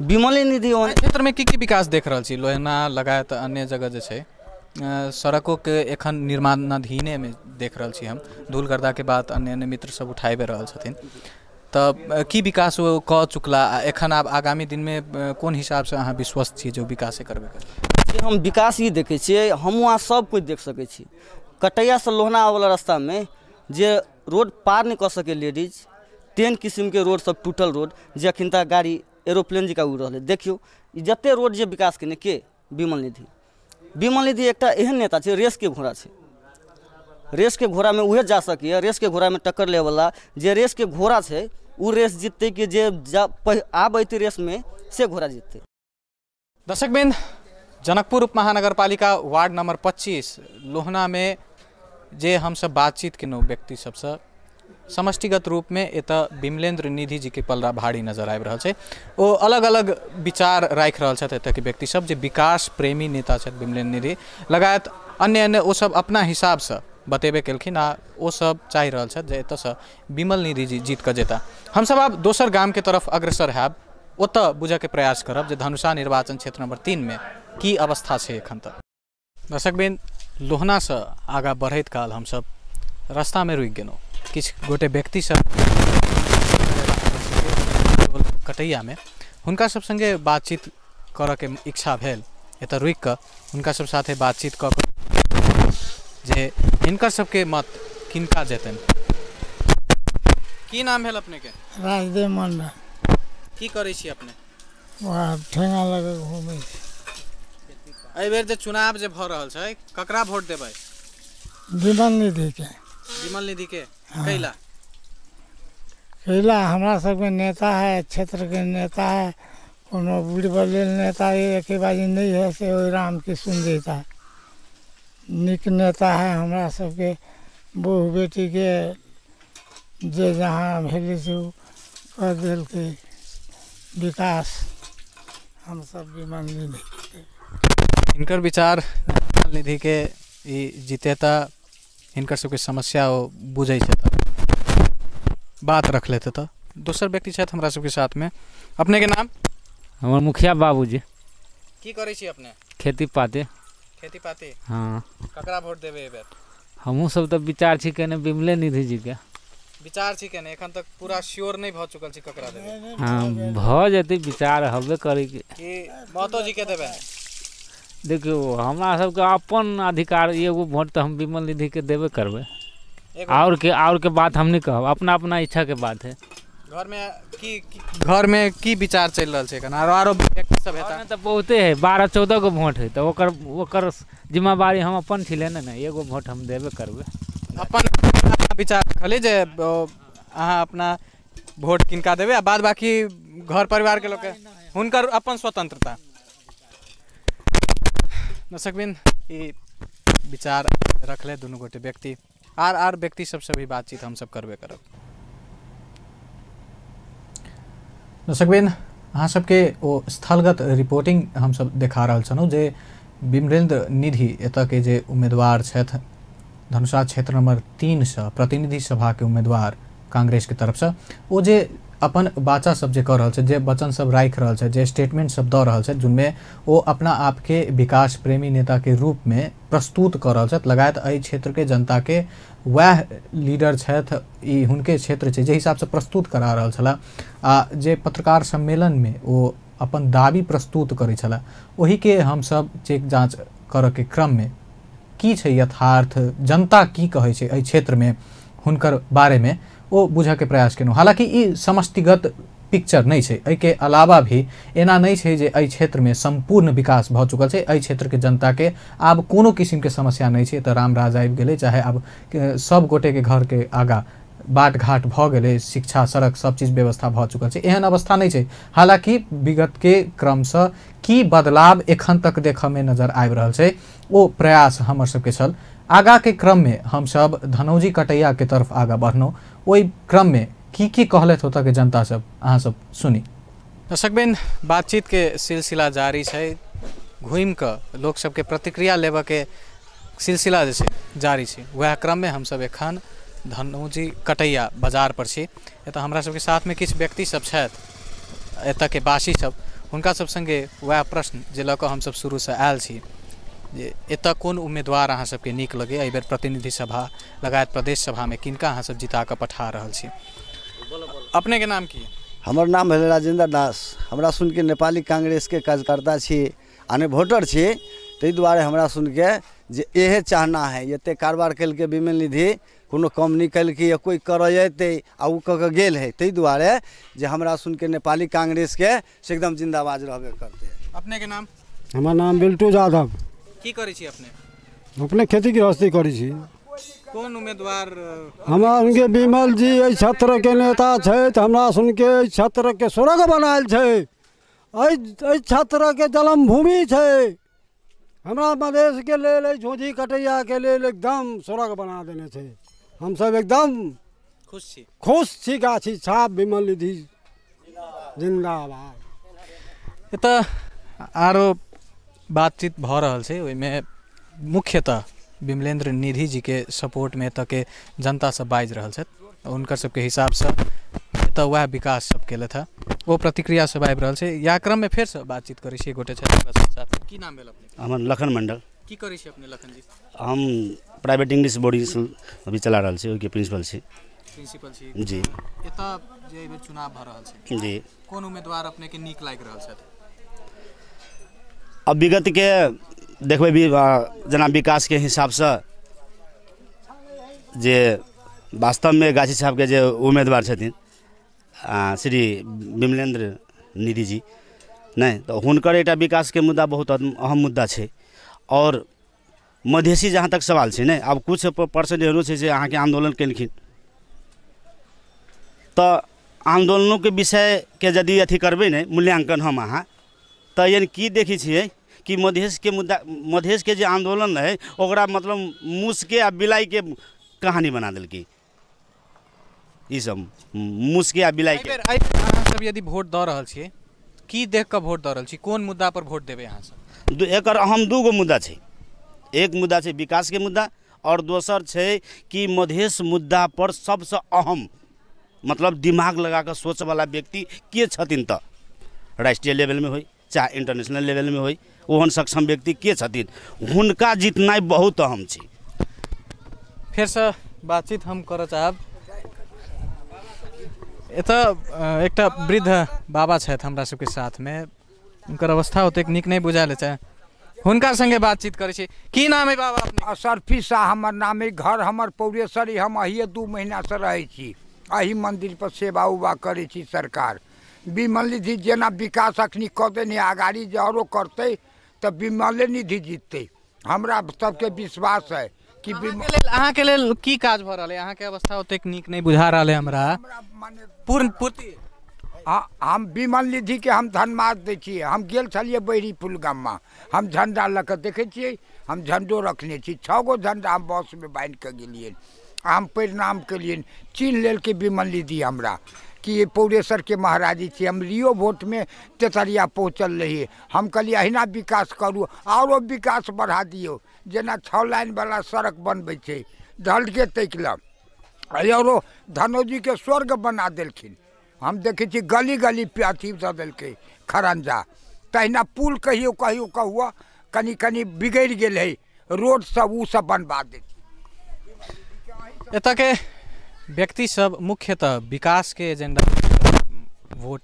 विमल निधि। क्षेत्रमे की की विकास देख रहल छी? लोहना लगायत अन्य जगह जे छै सड़कों के एखन निर्माणाधीनेमे देख रहल छी हम, धूल गर्दाके बात अन्य अन्य मित्र सब उठाबि रहल छथिन, तऽ की विकास ओ कऽ चुकला आ एखन आब आगामी दिनमे कोन हिसाबसँ अहाँ विश्वस्त छी जे ओ विकासे करबे करबै? हम विकास ई देखै छियै, हम वहाँ सब कुछ देख सकै छी। कटैयासँ लोहना आबैवला रास्तामे जे रोड पार नहि कऽ सकै लेडीज, तेहन किसिमके रोड सब टूटल रोड जे अखन तक गाड़ी एरोप्लेन जकाँ उड़ि रहल है। देखियौ ई जते रोड जे विकास केने के विमल निधि। विमल निधि एकटा एहन नेता छै, रेसके घोड़ा छै, रेसके घोड़ामे उहे जा सकैए, रेसके घोड़ामे टक्कर लेवला जे रेसके घोड़ा छै ओ रेस जिततै कि जे आब अयतै रेसमे से घोड़ा जिततै। दर्शकवृंद, जनकपुर उप महानगरपालिका वार्ड नंबर 25 लोहना में जे हमसब बातचीत केलहुँ व्यक्ति सबसँ, समष्टिगत रूपमे एतऽ विमलेंद्र निधि जी के पलड़ा भारी नजर आबि रहल छै। ओ अलग अलग विचार राखि रहल छथि एतऽके व्यक्ति सब जे विकास प्रेमी नेता छथि विमलेंद्र निधि लगायत अन्य अन्य ओ सब अपना हिसाबसँ बतेबे केलखिन आ ओ सब चाहि रहल छथि जे एतऽसँ विमल निधि जी जीत कऽ जेता। हमसब आब दोसर गामके तरफ अग्रसर हैब, ओतऽ बुझऽके प्रयास करब जे धनुषा निर्वाचन क्षेत्र नंबर 3 में की अवस्था छै एखन तक। दर्शकवृंद, लोहनासँ आगाँ बढ़ैत काल हमसब रास्तामे रुकि गेलहुँ। किछु गोटे व्यक्ति सब कटैयामे हुनका सब सङ्गे बातचीत करऽके इच्छा भेल, एतऽ रुकि कऽ हुनका सब साथे बातचीत कऽ जे हिनकर सबके मत किनका जेतनि। की नाम भेल अपनेके? राजदेव मंडल। की करै छी अपने? ठेंगा लग घूमै छी। एहि बेर जे चुनाव जे भऽ रहल छै ककरा वोट देबै? विमल निधिके। विमल निधि के? कैला? कैला हमरा सबके नेता है, क्षेत्र के नेता है, कोनो बुढ़ बलेल नेता एके बाजी नहीं है से ओहि राम के सुन देता। निक नेता है, हमरा सबके बहु बेटी के जे जहाँ भेलै से ओ कर देलकै विकास। हम सब विमल निधि। हिनकर विचार विमल निधि के ई जीतेता, हिनकर सबके समस्या ओ बुझै छथि, बात रख लेते। तऽ दोसर व्यक्ति छथि हमरा सबके साथमे। अपने के नाम? हमर मुखिया बाबूजी। की करै छी अपने? खेती पाती। खेती पाती? हाँ। ककरा वोट देबै एहि बेर? हमहूँ सब तऽ विचार छी केने विमले निधि जी के। विचार छी केने, एखन तक पूरा श्योर नहीं भऽ चुकल छी ककरा देबै? हाँ, भऽ जेतै, विचार हबे करै के। की महतो जी के देबै? देखियौ हमरा सबके अपन अधिकार, एगो वोट तऽ हम विमल निधि के देबे करबै, और के बात हम नहीं कहब, अपना अपना इच्छा के बात है। घर में की विचार चल रहल छै एखन? आरो व्यक्ति सब हेता तऽ बहुते है, 12-14 गो वोट है, तऽ ओकर ओकर जिम्मेवारी हम अपन छी लेने ने, एगो वोट हम देबे करबै। अपन विचार रखली जे अहाँ अपना वोट किनका देबै आ बाद बाकी घर परिवार के लोग के हुनकर अपन स्वतंत्रता। दर्शकबिन ई विचार रखले दुनू गोटे व्यक्ति, आर व्यक्ति सबसे भी बातचीत हम सब करबे करब। दर्शकबिन अहाँ सबके ओ स्थलगत रिपोर्टिंग हम सब देखा रहल छलहुँ जे विमलेन्द्र निधि एतऽ के जे उम्मीदवार छथि धनुषा क्षेत्र नंबर 3 से प्रतिनिधि सभा के उम्मीदवार कांग्रेस के तरफ से, ओ जे अपन बाचा सब जे कर रहल छै, जे वचन सब राखि रहल छै, जे स्टेटमेंट सब दऽ रहल छै, जिनमे ओ अपना आपके विकास प्रेमी नेता के रूप में प्रस्तुत कर रहल छथि, लगायत एहि क्षेत्र के जनता के वएह लीडर छथि, ई हुनके क्षेत्र छै, जे हिसाबसँ प्रस्तुत करा रहल छलाह। आ जे पत्रकार सम्मेलनमे ओ अपन दावी प्रस्तुत करै छलाह ओहिके हमसब चेक जाँच करऽके क्रममे की छै यथार्थ, जनता की कहै छै एहि क्षेत्रमे हुनकर बारेमे, ओ बुझऽके प्रयास केलहुँ। हालाँकि ई समष्टिगत पिक्चर नहि छै, एहिके अलावा भी एना नहि छै जे एहि क्षेत्रमे सम्पूर्ण विकास भऽ चुकल छै, एहि क्षेत्रके जनताके आब कोनो किसिमके समस्या नहि छै, तऽ रामराज आबि गेलै, चाहे आब सब गोटेके घरके आगाँ बाट घाट भऽ गेलै, शिक्षा सड़क सब चीज व्यवस्था भऽ चुकल छै, एहन अवस्था नहि छै। हालाँकि विगतके क्रमसँ की बदलाव एखन तक देखऽमे नजर आबि रहल छै ओ प्रयास हमर सबके छल। आगाँके क्रममे हमसब धनौजी कटैयाके तरफ आगाँ बढ़लहुँ, ओहि क्रममे की की कहलथि ओतऽके जनता सब, अहाँ सब सुनी। दर्शकबिन बातचीतके सिलसिला जारी छै, घुमिकऽ लोक सबके प्रतिक्रिया लेबऽके सिलसिला जे छै जारी छै। वएह क्रममे हमसब एखन धनौजी कटैया बाजार पर छी। एतऽ हमरा सबके साथमे किछु व्यक्ति सब छथि, एतऽके वासी सब, हुनका सब सङ्गे वएह प्रश्न जे लऽ कऽ हमसब शुरूसँ आयल छी जे एतऽ कोन उम्मीदवार अहाँ सबके नीक लगै, एहि बेर प्रतिनिधि सभा लगायत प्रदेश सभामे किनका अहाँ सब जिता कऽ पठा रहल छी। अपनेके नाम की? हमर नाम भेलै राजेंद्र दास। हमरा सुनके नेपाली कांग्रेसके कार्यकर्ता छी आ नहि वोटर छी, ताहि दुआरे हमरा सुनके जे इहे चाहना है, एते कारबार केलकै विमल निधि कोनो कम नहि केलकै, कोइ करऽ अयतै आ ओ कऽ के गेल है, ताहि दुआरे जे हमरा सुनके नेपाली कांग्रेसके से एकदम जिंदाबाज रहबे करतै। अपनेके नाम? हमर नाम बिल्टू यादव। की करै छी अपने? अपने खेती गृहस्थी करै छी। कोन उम्मीदवार? हमरा सुनके विमल जी एहि क्षेत्रके नेता छथि, हमरा सुनके एहि क्षेत्रके स्वर्ग बनायल छै, एहि क्षेत्रके जन्मभूमि छै, हमरा मधेशके लेल एहि झोझी कटैयाके लेल एकदम स्वर्ग बना देने छै। हमसब एकदम खुश छी, खुश छी, गाछी छाप विमल निधि जिंदाबाद। एतऽ आरो बातचीत भऽ रहल छै, ओहिमे मुख्यतः विमलेन्द्र निधि जीके सपोर्टमे एतऽके जनता सब बाजि रहल छथि, हुनकर सबके हिसाबसँ एतऽ वएह विकास सब केलथि हँ, ओ प्रतिक्रिया सब आबि रहल छै। इएह क्रममे फेरसँ बातचीत करै छी गोटे छथि हमरा साथ। की नाम भेल अपने? हमर लखन मंडल। की करै छी अपने लखन जी? हम प्राइवेट इंग्लिश बोर्डिंग स्कूल अभी चला रहल छी, ओहिके प्रिंसिपल छी। प्रिंसिपल छी जी। एतऽ जे एहि बेर चुनाव भऽ रहल छै जी, कोन उम्मीदवार अपनेके नीक लागि रहल छथि? अब विगतके देखबै भी जेना विकासके हिसाबसँ जे वास्तवमे गाछी साहबके जे उम्मीदवार छथिन श्री विमलेन्द्र निधि जी, नहि तऽ हुनकर एकटा विकासके मुद्दा बहुत अहम मुद्दा छै। आओर मधेसी जहाँ तक सवाल छै ने, आब किछु परसेंट एहनो छै जे अहाँके आन्दोलन केलखिन, तऽ आन्दोलनोके विषयके यदि अथी करबै ने मूल्यांकन हम अहाँ, तऽ यानि की देखै छियै कि मधेशके मुद्दा, मधेशके जे आन्दोलन रहै ओकरा मतलब मूसके आ बिलाइके कहानी बना देलकै। ई सब मूसके आ बिलाइके। अहाँ सब यदि वोट दऽ रहल छियै, की देख कऽ वोट दऽ रहल छी, कोन मुद्दा पर वोट देबै अहाँ सब? एकर अहम दूगो मुद्दा छै, एक मुद्दा छै विकासके मुद्दा और दोसर छै कि मधेश मुद्दा पर सबसँ अहम मतलब दिमाग लगा कऽ सोचवला व्यक्ति के छथिन, तऽ राष्ट्रीय लेवलमे होइ चाहे इंटरनेशनल लेवलमे होइ, ओहन सक्षम व्यक्ति के छथिन, हुनका जितनाइ बहुत अहम छै। फेरसँ बातचीत हम करऽ चाहब। एतऽ एकटा वृद्ध बाबा छथि हमरा सबके साथमे, हुनकर अवस्था ओतेक नीक नहि बुझायल छै, हुनका संगे बातचीत करै छी। की नाम है बाबा अपने? असरफी शाह हमर नाम है, घर हमर पौरेश्वरी, हम अहिए 2 महीनासँ रहै छी, एहि मन्दिर पर सेवा उवा करै छी। सरकार विमल निधि जेना विकास अखनी कऽ देने, अगाड़ी जे आरो करतै तऽ विमले निधि जीततै, हमरा सबके विश्वास है कि अहाँके लेल की काज भऽ रहल है? अहाँके अवस्था ओतेक नीक नहि बुझा रहल है हमरा। पूर्ण पूर्ति हम विमल निधिके हम धन्यवाद दै छियै। हम गेल छलियै बैरी पुल गाममे, हम झण्डा लऽ कऽ देखै छियै, हम झण्डो रखने छी, 6 गो झण्डा हम बसमे बान्हि कऽ गेलियै, हम प्रणाम केलियनि, चिन्ह लेलकै विमल निधि हमरा कि ये पौरेश्वरके महाराजी छी। हम लियो वोटमे तेतरिया पहुँचल रहियै, हम कहलियै अहिना विकास करू, आरो विकास बढ़ा दियौ, जेना 6 लाइनवला सड़क बनबै छै ढलके तैक लऽ, आरो धनौजीके स्वर्ग बना देलखिन। हम देखै छी गली गली पे अथी दऽ देलकै खरंजा, तहिना पुल कहियो कहियो कहुआ कनि कनि बिगड़ि गेल है, रोड सब ओ सब बनबा देथिन। एतऽके व्यक्ति सब मुख्यतः विकास के एजेंडा वोट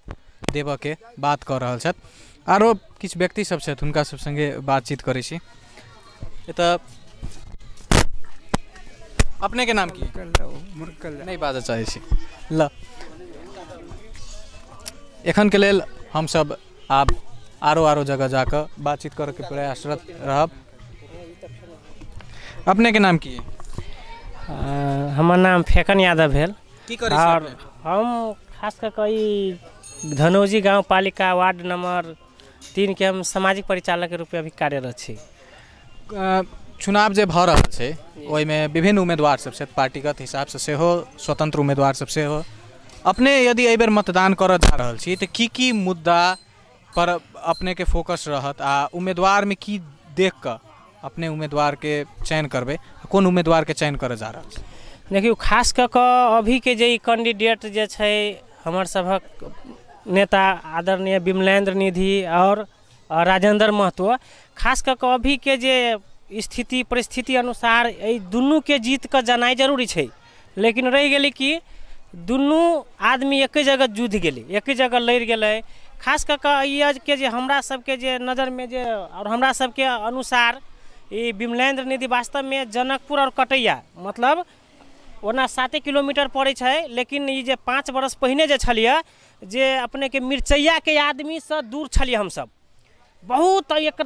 देबऽ के बात कऽ रहल छथि। आरो किछु व्यक्ति सब छथि, हुनका सब संगे बातचीत करै छी। एतऽ अपने के नाम की? नहि बाजऽ चाहै छी। ल एखन के लेल हमसब आब आरो आरो जगह जाकऽ बातचीत करऽके प्रयासरत रहब। अपने के नाम की? हमर नाम फेकन यादव भेल। की करै छी? और हम खास कऽ कऽ ई धनौजी गाँव पालिका वार्ड नंबर 3 के हम सामाजिक परिचालक के रूप में अभी कार्यरत छी। चुनाव जे भऽ रहल छै ओहिमे विभिन्न उम्मीदवार सब छथि, पार्टीगत हिसाबसँ सेहो, स्वतंत्र उम्मीदवार सब सेहो। अपने यदि एहि बेर मतदान करऽ जा रहल छी तऽ की की मुद्दा पर अपने के फोकस रहत आ उम्मीदवारमे की देख कऽ अपने उम्मीदवारके चयन करबै, कोन उम्मीदवारके चयन करऽ जा रहल छी? देखियौ, खास कऽ कऽ अभीके जे ई कैंडिडेट जे छै हमर सभक नेता आदरणीय विमलेन्द्र निधि और राजेंद्र महतो, खास कऽ कऽ अभीके जे स्थिति परिस्थिति अनुसार एहि दुनूके जीत कऽ जेनाइ जरूरी छै। लेकिन रहि गेलै कि दुनू आदमी एके जगह जुधि गेलै, एके जगह लड़ि गेलै। खास कऽ कऽ ई के जे हमरा सबके जे नजरमे जे और हमरा सबके अनुसार ई विमलेन्द्र निधि वास्तवमे जनकपुर और कटैया मतलब ओना 7 किलोमीटर पड़ै छै, लेकिन ई जे 5 बरस पहिने जे छलियै जे अपनेके मिरचैयाके आदमीसँ दूर छलियै हमसब, बहुत एक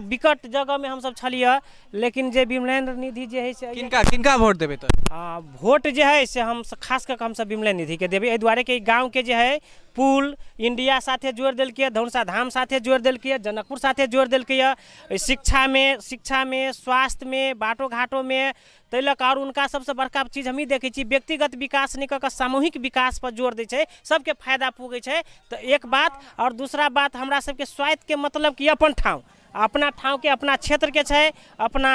विकट जगहमे हमसब छलियै। लेकिन जे विमलेन्द्र निधि जे है से किनका किनका वोट देबै? तऽ वोट जे है से हम खास कऽ हमसब विमलेन्द्र निधिके देबै। एहि दुआरे कि गाँवके जे है पुल इंडिया साथे जोड़ि देलकै, धनुषा धाम साथे जोड़ि देलकै, जनकपुर साथे जोड़ि देलकै, शिक्षामे स्वास्थ्यमे बाटो घाटोमे, ताहि लऽ कऽ। आओर हुनका सबसँ बड़का चीज हमही देखै छी व्यक्तिगत विकास नहि कऽ कऽ सामूहिक विकासपर जोर दै छै, सबके फायदा पुगै छै। तऽ एक बात, आओर दूसरा बात हमरा सबके स्वास्थ्यके मतलब कि अपन ठाउँ, अपना ठाउँके अपना क्षेत्रके छै, अपना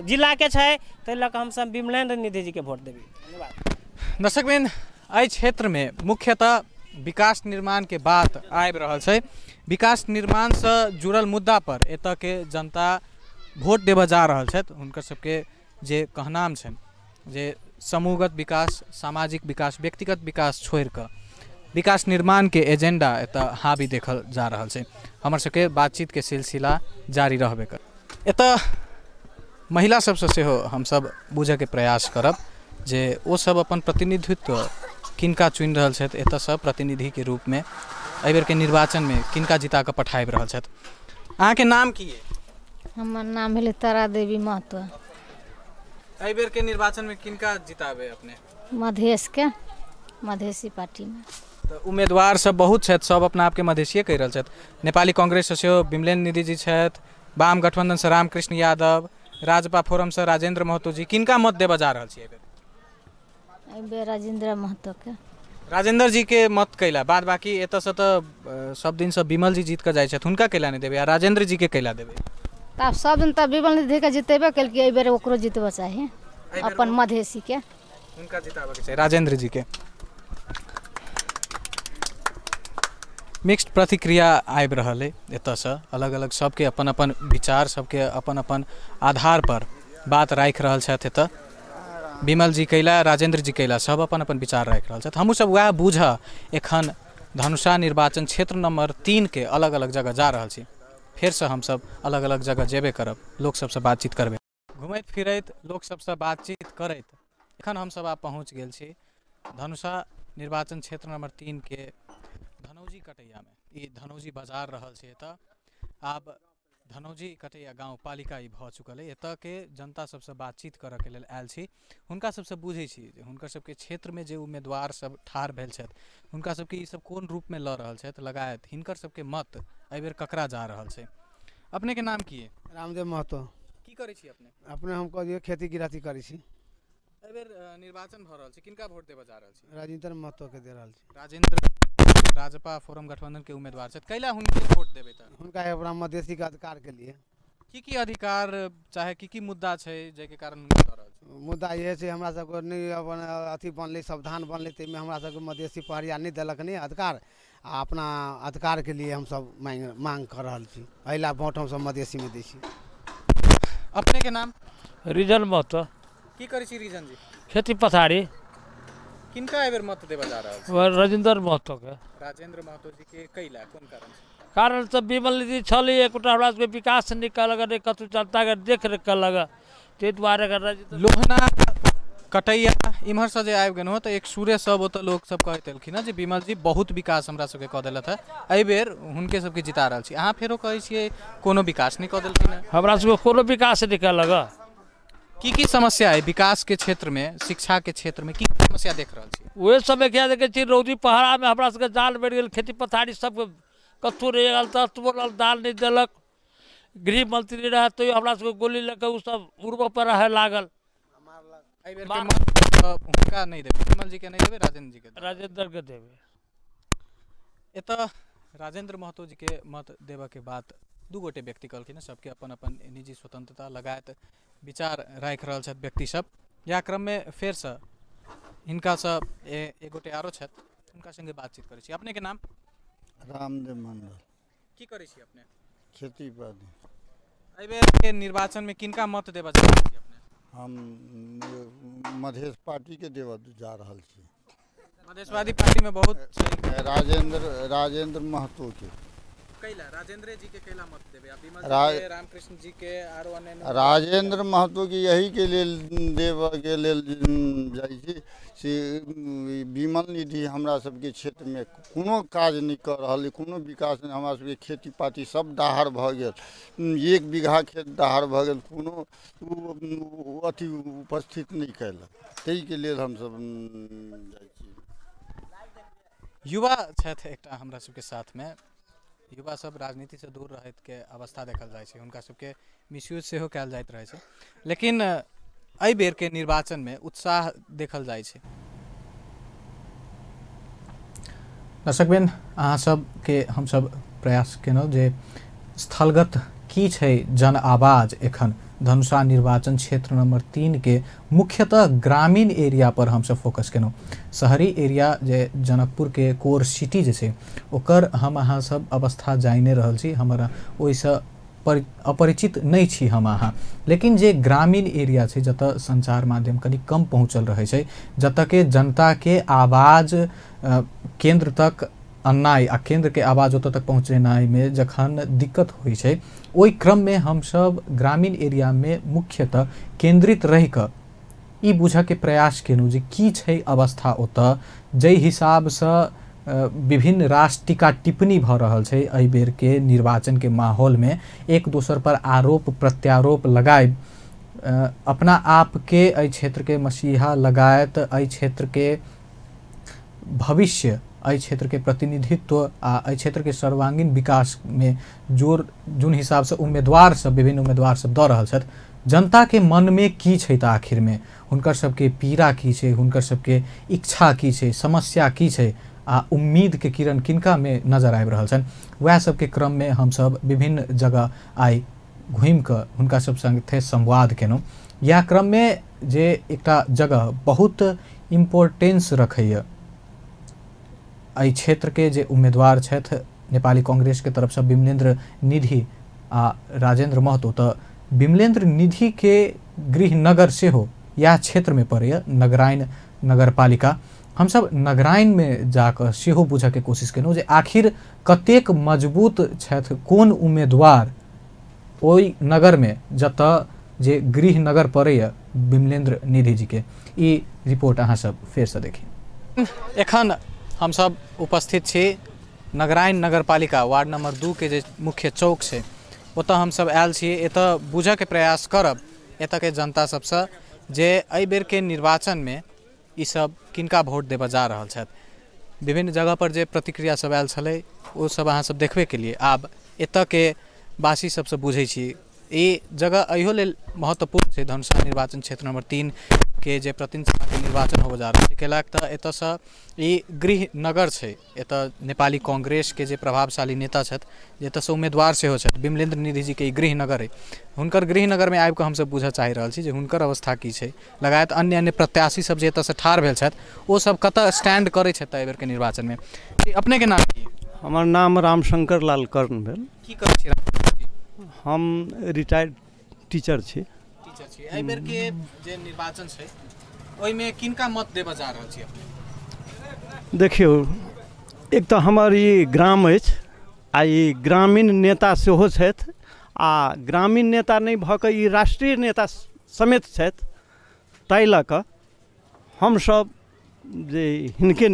जिलाके छै, ताहि लऽ कऽ हमसब विमलेन्द्र निधिजीके वोट देबै। धन्यवाद। दर्शकवृन्द, एहि क्षेत्रमे मुख्यतः विकास निर्माणके बात आबि रहल छै। विकास निर्माणसँ जुड़ल मुद्दा पर एतऽके जनता वोट देबऽ जा रहल छथि। हुनकर सबके जे कहनाम छनि जे समूहगत विकास, सामाजिक विकास, व्यक्तिगत विकास छोड़िकऽ विकास निर्माणके एजेंडा एतऽ हावी देखल जा रहल छै। हमर सबके बातचीतके सिलसिला जारी रहबे कर। एतऽ महिला सबसँ सेहो हमसब बुझऽके प्रयास करब जे ओ सब अपन प्रतिनिधित्व किनका चुनि रहल छथि, एतऽसँ प्रतिनिधिके रूपमे एहि बेरके निर्वाचनमे किनका जिता कऽ पठाबि रहल छथि। अहाँके नाम की अइ? हमर नाम भेलै तारा देवी महतो। एहि बेरके निर्वाचनमे किनका जिताबै अपने? मधेशके, मधेसी पार्टीमे। तऽ उम्मीदवार सब बहुत छथि, सब अपना आपके मधेसिए कहि रहल छथि। नेपाली कांग्रेससँ सेहो विमलेन्द्र निधि जी छथि, वाम गठबंधनसँ रामकृष्ण यादव, राजपा फोरमसँ राजेंद्र महतो जी। किनका मत देबऽ जा रहल छी एहि बेर? एहि बेर राजेंद्र महतोके। राजेंद्र जी के मत कैला बाद बाकी एतऽसँ तऽ सब दिनसँ विमल जी जीत कऽ जाइ छथि, हुनका कैला नहि देबै आ राजेंद्र जी के कैला देबै? तऽ आब सब दिन तऽ विमल निधिके जितेबे केलकै, एहि बेर ओकरो जितबऽ चाही, अपन मधेसीके हुनका जिताबऽके चाही, राजेंद्र जी के। मिक्स्ड प्रतिक्रिया आबि रहल अइ एतऽसँ, अलग अलग सबके अपन अपन विचार, सबके अपन अपन आधार पर बात राखि रहल छथि। एतऽ विमल जी कैला, राजेंद्र जी कैला, सब अपन अपन विचार राखि रहल छथि। हमहूँ सब वएह बूझऽ एखन धनुषा निर्वाचन क्षेत्र नंबर 3 के अलग अलग जगह जा रहल छी। फेरसँ हमसब अलग अलग जगह जेबे करब, लोक सबसँ बातचीत करबै। घुमैत फिरैत लोक सबसँ बातचीत करैत एखन हमसब आब पहुँच गेल छी धनुषा निर्वाचन क्षेत्र नंबर 3 के धनौजी कटैयामे। ई धनौजी बाजार रहल छै एतऽ। आब धनौजी कटैया गाउँपालिका ई भऽ चुकल अइ। एतऽके जनता सबसँ बातचीत करऽके लेल आयल छी, हुनका सबसँ बुझै छी जे हुनकर सबके क्षेत्रमे जे उम्मीदवार सब ठाढ़ भेल छथि हुनका सबके ई सब कोन रूपमे लऽ रहल छथि, लगायत हिनकर सबके मत एहिबेर ककरा जा रहल छै। अपनेके नाम की अइ? रामदेव महतो। की करै छी अपने? अपने हम कह दियौ खेती गृहस्थी करै छी। एहिबेर निर्वाचन भऽ रहल छै, किनका वोट देबऽ जा रहल छी? राजेंद्र महतो के दे रहल छी। राजेंद्र राजपा फोरम गठबंधन के उम्मीदवार छथि, कैला हुनके वोट देबै? तऽ हुनका अपना मधेसी के अधिकार के लिए। की की अधिकार चाहे की की मुद्दा छै जाहिके कारण हुनका दऽ रहल छी? मुद्दा इएह छै हमरा सबके नहि अपन अथी बनलै, संविधान बनलै, ताहिमे हमरा सबके मधेसी पहरिया नहि देलक नहि अधिकार, आ अपना अधिकार के लिए हमसब मांग कऽ रहल छी। एहि ला वोट हमसब मधेसीमे दै छी। अपने के नाम? रिजन महतो। की करै छी रिजन जी? खेती पथारी। किनका एहिबेर मत देबऽ जा रहल छी? राजेंद्र महतो के। राजेंद्र महतो जी के कैला, कोन कारण छै? कारण तऽ विमल निधि छलै एकोटा हमरा सबके विकास नहि कयलक, नहि कतहु जनताके देखरेख कयलक, ताहि दुआरे लोहना कटैया इम्हरसँ जे आबि गेलहुँ तऽ एक सूरे सब ओतऽ लोक सब कहैत एलखिन हँ जे विमल जी बहुत विकास हमरा सबके कऽ देलथि हँ, एहिबेर हुनके सबके जिता रहल छी। अहाँ फेरो कहै छियै कोनो विकास नहि कऽ देलखिन हँ? हमरा सबके कोनो विकास नहि कयलक। की की समस्या है विकास के क्षेत्र में, शिक्षा के क्षेत्र में की समस्या देख रहल छी? ओहे समय क्या देखै छी, रौदी पहाड़ामे हमरा सबके जाल बढ़ि गेल, खेती पथारी सब कतहु रहि गेल, तऽ दाल नहि देलक। गृह मंत्री रहै तैयो हमरा सबके गोली लऽ कऽ ओ सब उड़बऽ पर रहै लागल। एहिबेर के मत हुनका नहि देबै, विमल जी के नहि देबै, राजेंद्र जी के? राजेंद्र के देबै। एतऽ राजेंद्र महतो जी के मत देबऽ के बात दू गोटे व्यक्ति कहलखिन हँ, सबके अपन अपन निजी स्वतंत्रता लगायत विचार राखि रहल छथि व्यक्ति सब। इएह क्रममे फेरसँ हिनकासँ एक गोटे आरो छथि, हुनका सङ्गे बातचीत करै छी। अपनेके नाम? रामदेव मंडल। की करै छी अपने? खेती बाड़ी। एहिबेर के निर्वाचनमे किनका मत देबऽ चाहै छी अपने? हम मधेश पार्टीके देबऽ जा रहल छी। मधेशवादी पार्टीमे बहुत राजेंद्र महतो के। कैला राजेंद्र जी के कैला मत देबै? आ विमल जी के, रामकृष्ण जी के, आरो अन्य? राजेंद्र महतो के यही के लेल देबऽ के लेल जाइ छी से विमल निधि हमरा सबके क्षेत्रमे कोनो काज नहि कऽ रहल, कोनो विकास नहि। हमरा सबके खेती पाती सब दाहर भऽ गेल, 1 बीघा खेत दाहर भऽ गेल, कोनो अथी उपस्थित नहि कयलक, ताहिके लेल हमसब जाइ छी। युवा छथि एकटा हमरा सबके साथमे, युवा सब राजनीतिसँ दूर रहैतके अवस्था देखल जाइ छै, हुनका सबके मिसयूज सेहो कयल जाइत रहै छै, लेकिन एहि बेरके निर्वाचनमे उत्साह देखल जाइ छै। दर्शकबिन, अहाँ सबके हमसब प्रयास केलहुँ जे स्थलगत की छै जन आवाज एखन धनुषा निर्वाचन क्षेत्र नंबर 3 के मुख्यतः ग्रामीण एरिया पर हमसब फोकस केलहुँ। शहरी एरिया जे जनकपुर के कोर सिटी जे छै ओकर हम अहाँ सब अवस्था जानिने रहल छी, हमरा ओहिसँ अपरिचित नहि छी हम अहाँ, लेकिन जे ग्रामीण एरिया छै जतऽ संचार माध्यम कनि कम पहुँचल रहै छै, जतऽके जनताके आवाज केन्द्र तक अननाइ आ केन्द्रके आवाज ओतऽ तक पहुँचेनाइमे जखन दिक्कत होइ छै, ओहि क्रममे हमसब ग्रामीण एरियामे मुख्यतः केन्द्रित रहिकऽ ई बुझऽके प्रयास केलहुँ जे की छै अवस्था ओतऽ, जाहि हिसाबसँ विभिन्न रास टीका टिप्पणी भऽ रहल छै एहि बेरके निर्वाचनके माहौलमे, एक दोसर पर आरोप प्रत्यारोप लगाय अपना आपके एहि क्षेत्रके मसीहा लगायत एहि क्षेत्रके भविष्य, एहि क्षेत्रके प्रतिनिधित्व आ एहि क्षेत्रके सर्वांगीण विकासमे जोर जुन हिसाबसँ उम्मीदवार सब विभिन्न उम्मीदवार सब दऽ रहल छथि, जनताके मनमे की छै तऽ आखिरमे हुनकर सबके पीड़ा की छै, हुनकर सबके इच्छा की छै, समस्या की छै आ उम्मीदके किरण किनकामे नजर आबि रहल छनि, वएह सबके क्रममे हमसब विभिन्न जगह आइ घुमिकऽ हुनका सब सङ्गे संवाद केलहुँ। इएह क्रममे जे एकटा जगह बहुत इम्पोर्टेंस रखैए एहि क्षेत्रके जे उम्मीदवार छथि नेपाली कांग्रेसके तरफसँ विमलेन्द्र निधि आ राजेंद्र महतो, तऽ विमलेन्द्र निधिके गृहनगर सेहो इएह क्षेत्रमे पड़ैए, नगराइन नगरपालिका। हमसब नगराइनमे जाकऽ सेहो बुझऽके कोशिश केलहुँ जे आखिर कतेक मजबूत छथि कोन उम्मीदवार ओहि नगरमे जतऽ जे गृहनगर पड़ैए विमलेन्द्र निधि जीके। ई रिपोर्ट अहाँ सब फेरसँ देखी। एखन हमसब उपस्थित छी नगराइन नगरपालिका वार्ड नंबर 2 के जे मुख्य चौक छै ओतऽ हमसब आयल छी। एतऽ बुझऽके प्रयास करब एतऽके जनता सबसँ जे एहि बेरके निर्वाचनमे ई सब किनका वोट देबऽ जा रहल छथि। विभिन्न जगह पर जे प्रतिक्रिया सब आयल छलै ओ सब अहाँ सब देखबे केलियै। आब एतऽके वासी सबसँ बुझै छी। ई जगह एहियो लेल महत्वपूर्ण छै, धनुषा निर्वाचन क्षेत्र नंबर 3 के जे प्रतिनिधि सभाके निर्वाचन होबऽ जा रहल छै, कैलाक तऽ एतऽसँ ई गृह नगर छै। एतऽ नेपाली कांग्रेसके जे प्रभावशाली नेता छथि, जे एतऽसँ उम्मीदवार सेहो छथि, विमलेन्द्र निधि जीके ई गृह नगर अइ। हुनकर गृह नगरमे आबिकऽ हमसब बुझऽ चाहि रहल छी जे हुनकर अवस्था की छै, लगायत अन्य अन्य प्रत्याशी सब जे एतऽसँ ठाढ़ भेल छथि ओ सब कतऽ स्टैंड करै छथि एहि बेरके निर्वाचनमे। अपनेके नाम की? हमर नाम रामशंकर लाल कर्ण भेल। की करै छी? हम रिटायर्ड टीचर छी। टीचर छी। एहि बेर के जे निर्वाचन छै ओहिमे किनका मत देबऽ जा रहल छी अपने? देखियौ, एक तऽ हमर ई ग्राम अछि आ ई ग्रामीण नेता सेहो छथि आ ग्रामीण नेता नहि भऽ कऽ ई राष्ट्रीय नेता समेत छथि, ताहि लऽ कऽ हमसब जे हिनके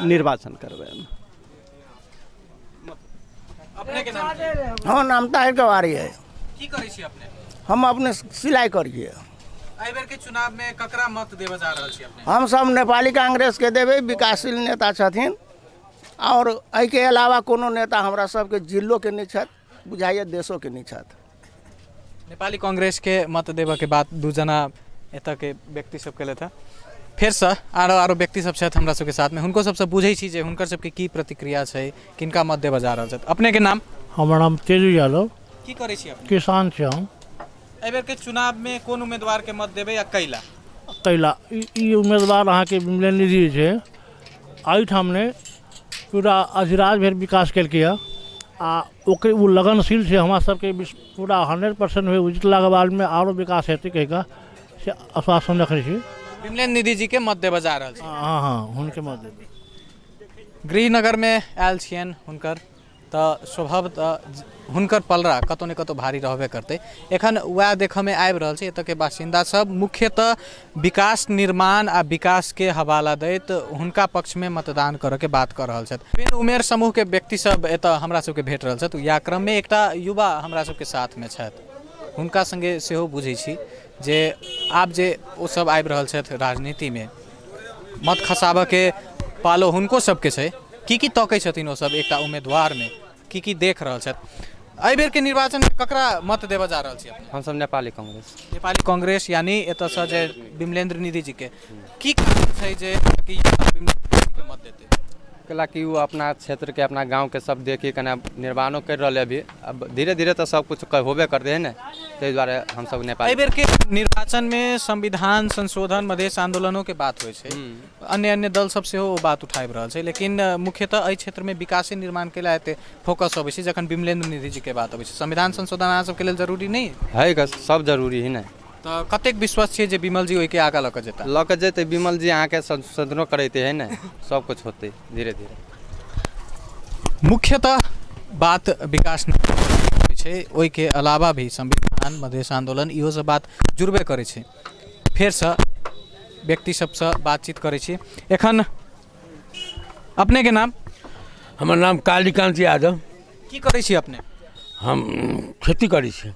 निर्वाचन करबै। अपने के नाम की? हाँ, नाम ताहिर कवारी है। की करै छी अपने? हम अपने सिलाई करिए। एहि बेर के चुनाव में ककरा मत देबऽ जा रहल छी अपने? हम सब नेपाली कांग्रेस के देबै, विकासशील नेता छथिन और एहिके अलावा कोनो नेता हमरा सबके जिलो के नहीं छथि, बुझाइए देशो के नहीं छथि। नेपाली कांग्रेस के मत देबऽ के बात दू जना एतऽ के व्यक्ति सब केलथि। फेरसँ आरो आरो व्यक्ति सब छथि हमरा सबके साथमे, हुनको सबसँ बुझै छी जे हुनकर सबके की प्रतिक्रिया छै, किनका मत देबऽ जा रहल छथि। अपने के नाम? हमर नाम तेजू यादव। की करै छी अपने? किसान छी हम। एहि बेर के चुनाव में कोन उम्मीदवार के मत देबै या कैला? कैला ई उम्मीदवार अहाँके विमलेन्द्र निधि छै। एहिठाम ने पूरा अधिराज भरि विकास केलकै आ ओकर ओ लगनशील छै। हमरा सबके पूरा 100% होइ जितलाके बादमे आरो विकास हेतै कहि कऽ से आश्वासन रखने छी। विमलेन्द्र निधि जी के मत देबऽ जा रहल छी? हाँ हाँ, हुनके मत देबै। गृहनगर में आयल छियनि हुनकर, तऽ स्वभाव तऽ हुनकर पलड़ा कतौ ने कतौ भारी रहबे करतै। एखन वएह देखऽमे आबि रहल छै। एतऽके बासिन्दा सब मुख्यतः विकास निर्माण आ विकासके हवाला दैत हुनका पक्षमे मतदान करऽके बात कऽ रहल छथि। विभिन्न उमेर समूहके व्यक्ति सब एतऽ हमरा सबके भेट रहल छथि। या क्रममे एकटा युवा हमरा सबके साथमे छथि, हुनका सङ्गे सेहो बुझै छी जे आब जे ओ सब आबि रहल छथि राजनीतिमे, मत खसाबऽके पालो हुनको सबके छै। की की तकै छथिन ओ सब एकटा उम्मीदवारमे, की की देख रहल छथि? एहि बेरके निर्वाचनमे ककरा मत देबऽ जा रहल छी अपने? हमसब नेपाली कांग्रेस। नेपाली कांग्रेस यानी एतऽसँ जे विमलेन्द्र निधि जीके की कारण छै जे विमलेन्द्र निधि के मत देतै? कैला कि ओ अपना क्षेत्रके अपना गाँवके सब देखी कना निर्माणो कर रहल अभी, अब धीरे धीरे तऽ सब कुछ होबे करते है ने, ताहि दुआरे हमसब नेपाली। एहि बेरके निर्वाचनमे संविधान संशोधन मधेश आंदोलनों के बात होइ छै, अन्य अन्य दल सब सेहो ओ बात उठाबि रहल छै, लेकिन मुख्यतः एहि क्षेत्रमे विकासे निर्माणके लेल एते फोकस अबै छै जखन विमलेन्द्र निधि जी के बात अबै छै। संविधान संशोधन अहाँ सबके लेल जरूरी नहि है? सब जरूरी है ने। तऽ कतेक विश्वास छियै जे विमल जी ओहिके आगाँ लऽ कऽ जेता? लऽ कऽ जेतै विमल जी, अहाँके संशोधनो करेतै है ने, सब कुछ होतै धीरे धीरे। मुख्यतः बात विकास होइ छै, ओहिके अलावा भी संविधान मधेश आन्दोलन इहो सब बात जुड़बे करै छै। फेरसँ व्यक्ति सबसँ बातचीत करै छी। एखन अपनेके नाम? हमर नाम कालीकान्त यादव। की करै छी अपने? हम खेती करै छी।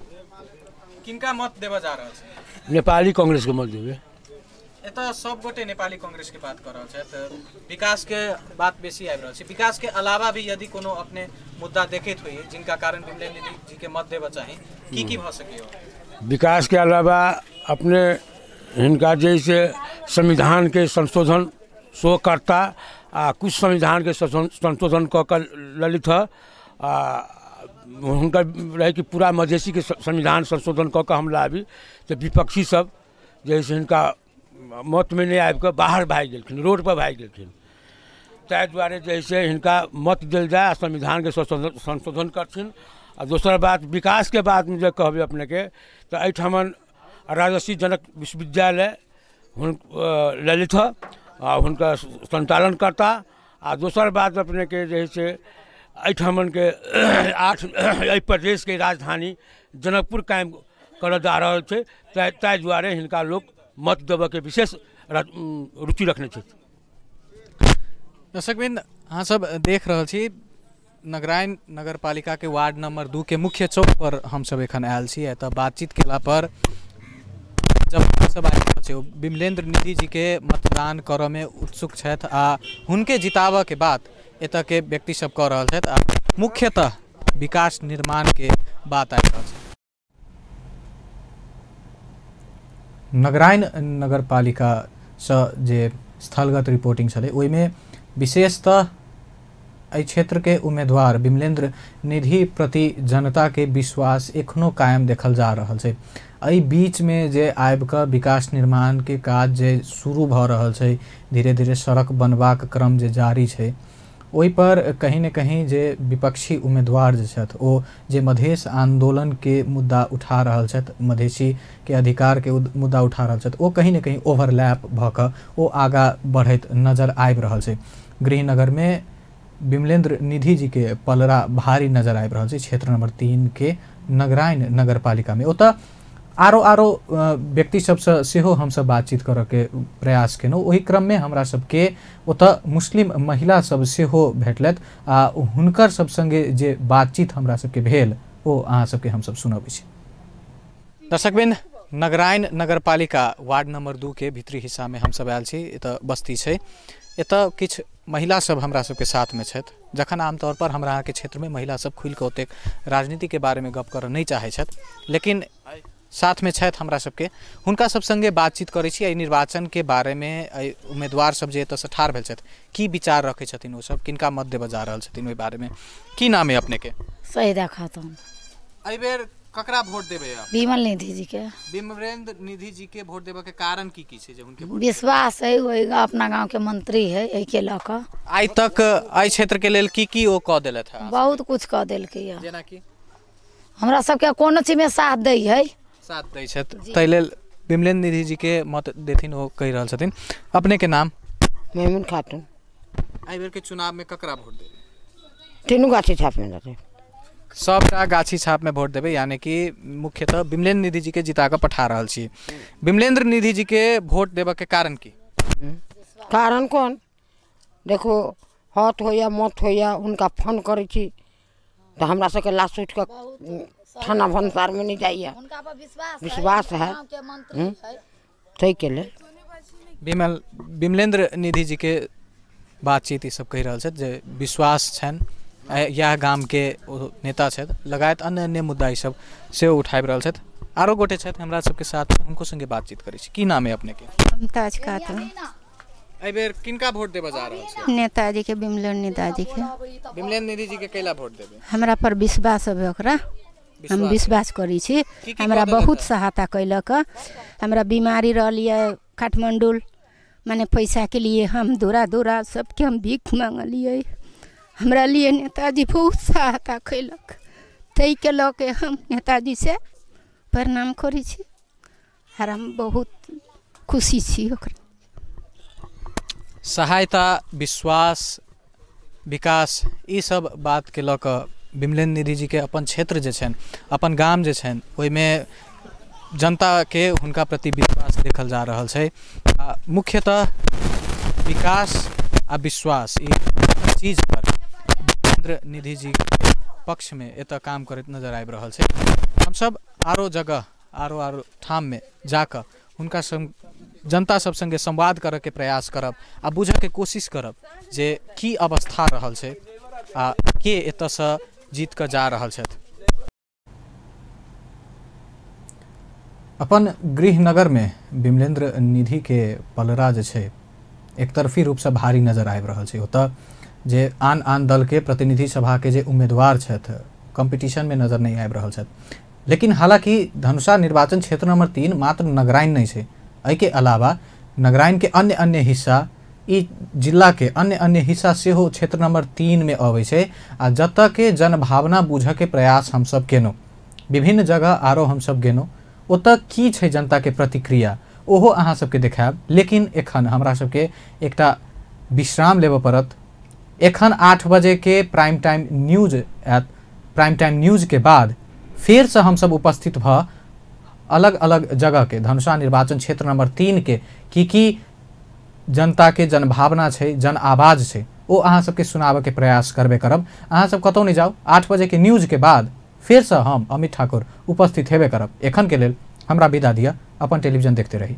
किनका मत देबऽ जा रहल छी? नेपाली कांग्रेस के मत देबै। एतऽ सब गोटे नेपाली कांग्रेस के बात कऽ रहल छथि, विकास के बात बेसी आबि रहल छै। विकास के अलावा भी यदि कोनो अपने मुद्दा देखैत होइए जिनका कारण विमलेन्द्र निधि जी के मत देबऽ चाही, की की भऽ सकैए? विकास के अलावा अपने हिनका जैसे संविधान के संशोधन सेहो करता आ कुछ संविधान के संशोधन कऽ कऽ ललित ह आ हुनकर रहै कि पूरा मधेसीके संविधान संशोधन कऽ कऽ हम लाबी, तऽ विपक्षी सब जैसे हिनका मतमे नहि आबिकऽ बाहर भागि गेलखिन, रोडपर भागि गेलखिन। ताहि दुआरे जैसे हिनका मत देल जाय आ संविधानके संशोधन करथिन। आ दोसर बात विकासके बातमे जे कहबै अपनेके, तऽ एहिठामन राजर्षि जनक विश्वविद्यालय ललित ह आ हुनकर संचालन करता। आ दोसर बात अपनेके जे से एहिठामनके एहि प्रदेशके राजधानी जनकपुर कायम करऽ जा रहल छै, ताहि दुआरे हिनका लोक मत देबऽके विशेष रुचि रखने छथि। दर्शकवृंद, अहाँ सब देख रहल छी नगराइन नगरपालिका के वार्ड नंबर 2 के मुख्य चौक पर हमसब एखन आयल छी। एतऽ बातचीत केला पर जब सब आयल छै विमलेंद्र निधि जी के मतदान करऽ में उत्सुक छथि आ हुनके जिताबऽ के बात एतऽ के व्यक्ति सब कऽ रहल छथि आ मुख्यतः विकास निर्माण के बात आबि रहल छै। नगराइन नगरपालिका सँ जे स्थलगत रिपोर्टिंग छलै ओहिमे विशेषतः एहि क्षेत्र के उम्मीदवार विमलेंद्र निधि प्रति जनता के विश्वास एखनो कायम देखल जा रहल छै। एहि बीच में जे आबि कऽ विकास निर्माण के काज जे शुरू भऽ रहल छै, धीरे धीरे सड़क बनबाक क्रम जे जारी छै, ओहि पर कहीं ने कहीं जे विपक्षी उम्मीदवार जे छथि ओ जे मधेश आंदोलन के मुद्दा उठा रहल छथि, मधेशी के अधिकार के मुद्दा उठा रहल छथि, ओ कहीं ने कहीं ओवरलैप भऽ कऽ ओ आगाँ बढ़ैत नजर आबि रहल छै। गृहनगर में विमलेंद्र निधि जी के पलड़ा भारी नजर आबि रहल छै क्षेत्र नंबर 3 के नगराइन नगरपालिका में। ओतऽ आरो आरो व्यक्ति सबसँ सेहो हमसब बातचीत करऽ के प्रयास केलहुँ। ओहि क्रममे हमरा सबके ओतऽ मुस्लिम महिला सब सेहो भेटलथि आ हुनकर सब संगे जे बातचीत हमरा सबके भेल ओ अहाँ सबके हमसब सुनबै छी। दर्शकवृंद, नगराइन नगरपालिका वार्ड नंबर 2 के भीतरी हिस्सामे हमसब आयल छी। एतऽ बस्ती छै, एतऽ किछु महिला सब हमरा सबके साथमे छथि। जखन आमतौर पर हमरा अहाँके क्षेत्रमे महिला सब खुलि कऽ ओतेक राजनीतिके बारेमे गप करऽ नहि चाहै छथि, लेकिन साथमे छथि हमरा सबके, हुनका सब संगे बातचीत करै छी एहि निर्वाचनके बारेमे, एहि उम्मीदवार सब जे एतऽसँ ठाढ़ भेल छथि की विचार रखै छथिन, ओ सब किनका मत देबऽ जा रहल छथिन ओहि बारेमे। की नाम है अपनेके? सईदा खातून। एहि बेर ककरा वोट देबै आप? विमल निधि जी के। विमलेंद्र निधि जी के वोट देबऽ के कारण की की छै जे हुनके विश्वास है? वही अपना गांव के मंत्री है, एहि के लऽ कऽ आइ तक एहि क्षेत्र के लेल की की ओ कऽ देलथि है? बहुत कुछ कऽ देलकै है। जेना कि हमरा सबके कोनो चीज में साथ दै है, साथ दै छथि, ताहि लेल विमलेंद्र निधि जी के मत देथिन ओ कहि रहल छथिन। अपने के नाम? मेमून खातून। एहि बेर के चुनाव में ककरा वोट देबै? तीनू गाछी छाप में देबै। सबटा गाछी छाप में वोट देबै, यानी कि मुख्यतः विमलेंद्र निधि जी के जिता कऽ पठा रहल छी। विमलेंद्र निधि जी के वोट देबऽ के कारण की? कारण कोन? देखो हत होइया मत होइया हुनका फोन करै छी तऽ हमरा सबके लाश उठि कऽ थाना भनसार में नहीं जाइए, विश्वास है ताहिके लेल। विमलेंद्र निधि जी के बातचीत ई सब कहि रहल छथि जे विश्वास छनि, इएह गाम के नेता छथि, लगायत अन्य अन्य मुद्दा ई सब सेहो उठाबि रहल छथि। आरो गोटे छथि हमरा सबके साथ, हुनको संगे बातचीत करै छी। की नाम है अपने के? मुमताज खातून। एहि बेर किनका वोट देबऽ जा रहल छी? नेताजी के, विमलेंद्र निधि के। विमलेंद्र निधि जी के कैला वोट देबै? हमरा पर विश्वास है ओकरा, हम विश्वास करै छी। हमरा बहुत सहायता कैलक। हमरा बीमारी रहलियै काठमांडू, माने पैसा के लिए हम दूरा दूरा सबके हम भीख मांगलियै। हमरा लिए नेताजी बहुत सहायता कैलक, ताहिके लऽ के हम नेताजी से प्रणाम करै छी आर हम बहुत खुशी छी ओकरा। सहायता, विश्वास, विकास, ई सब बात के लऽ कऽ विमलेंद्र निधि जी के अपन क्षेत्र जे छनि, अपन गाम जे छनि, ओहिमे जनताके हुनका प्रति विश्वास देखल जा रहल छै। आ मुख्यतः विकास आ विश्वास ई चीज पर विमलेंद्र निधि जी के पक्षमे एतऽ काम करैत नजर आबि रहल छै। हमसब आरो जगह आरो आरो ठाममे जाकऽ हुनका संग जनता सब संगे संवाद करऽके प्रयास करब आ बुझऽके कोशिश करब जे की अवस्था रहल छै आ के एतऽसँ जीत कऽ जा रहल छथि। अपन गृहनगर में विमलेंद्र निधि के पलड़ा जे छै एकतरफी रूपसँ भारी नजर आबि रहल छै। ओतऽ जे आन आन दल के प्रतिनिधि सभा के जे उम्मीदवार छथि कॉम्पिटिशन में नजर नहीं आबि रहल छथि। लेकिन हालांकि धनुषा निर्वाचन क्षेत्र नंबर 3 मात्र नगराइन नहीं छै, एहिके अलावा नगराइन के अन्य अन्य हिस्सा, ई जिला के अन्य अन्य हिस्सा सेहो क्षेत्र नंबर 3 में अबै छै। आ जतऽ के जनभावना बुझऽ के प्रयास हमसब केलहुँ, विभिन्न जगह आरो हमसब गेलहुँ, ओतऽ की छै जनता के प्रतिक्रिया ओहो अहाँ सबके देखायब। लेकिन एखन हमरा सबके एकटा विश्राम लेबऽ पड़त। एखन 8 बजे के प्राइम टाइम न्यूज आयत। प्राइम टाइम न्यूज के बाद फेरसँ हमसब उपस्थित भऽ अलग अलग जगह के धनुषा निर्वाचन क्षेत्र नंबर 3 के की की जनता के जनभावना छै, जन आवाज छै, ओ अहाँ सबके सुनाबऽके प्रयास करबे करब। अहाँ सब कतौ नहि जाउ, 8 बजे के न्यूज के बाद फेरसँ हम अमित ठाकुर उपस्थित हेबे करब। एखन के लेल हमरा विदा दिअ, अपन टेलीविजन देखते रही।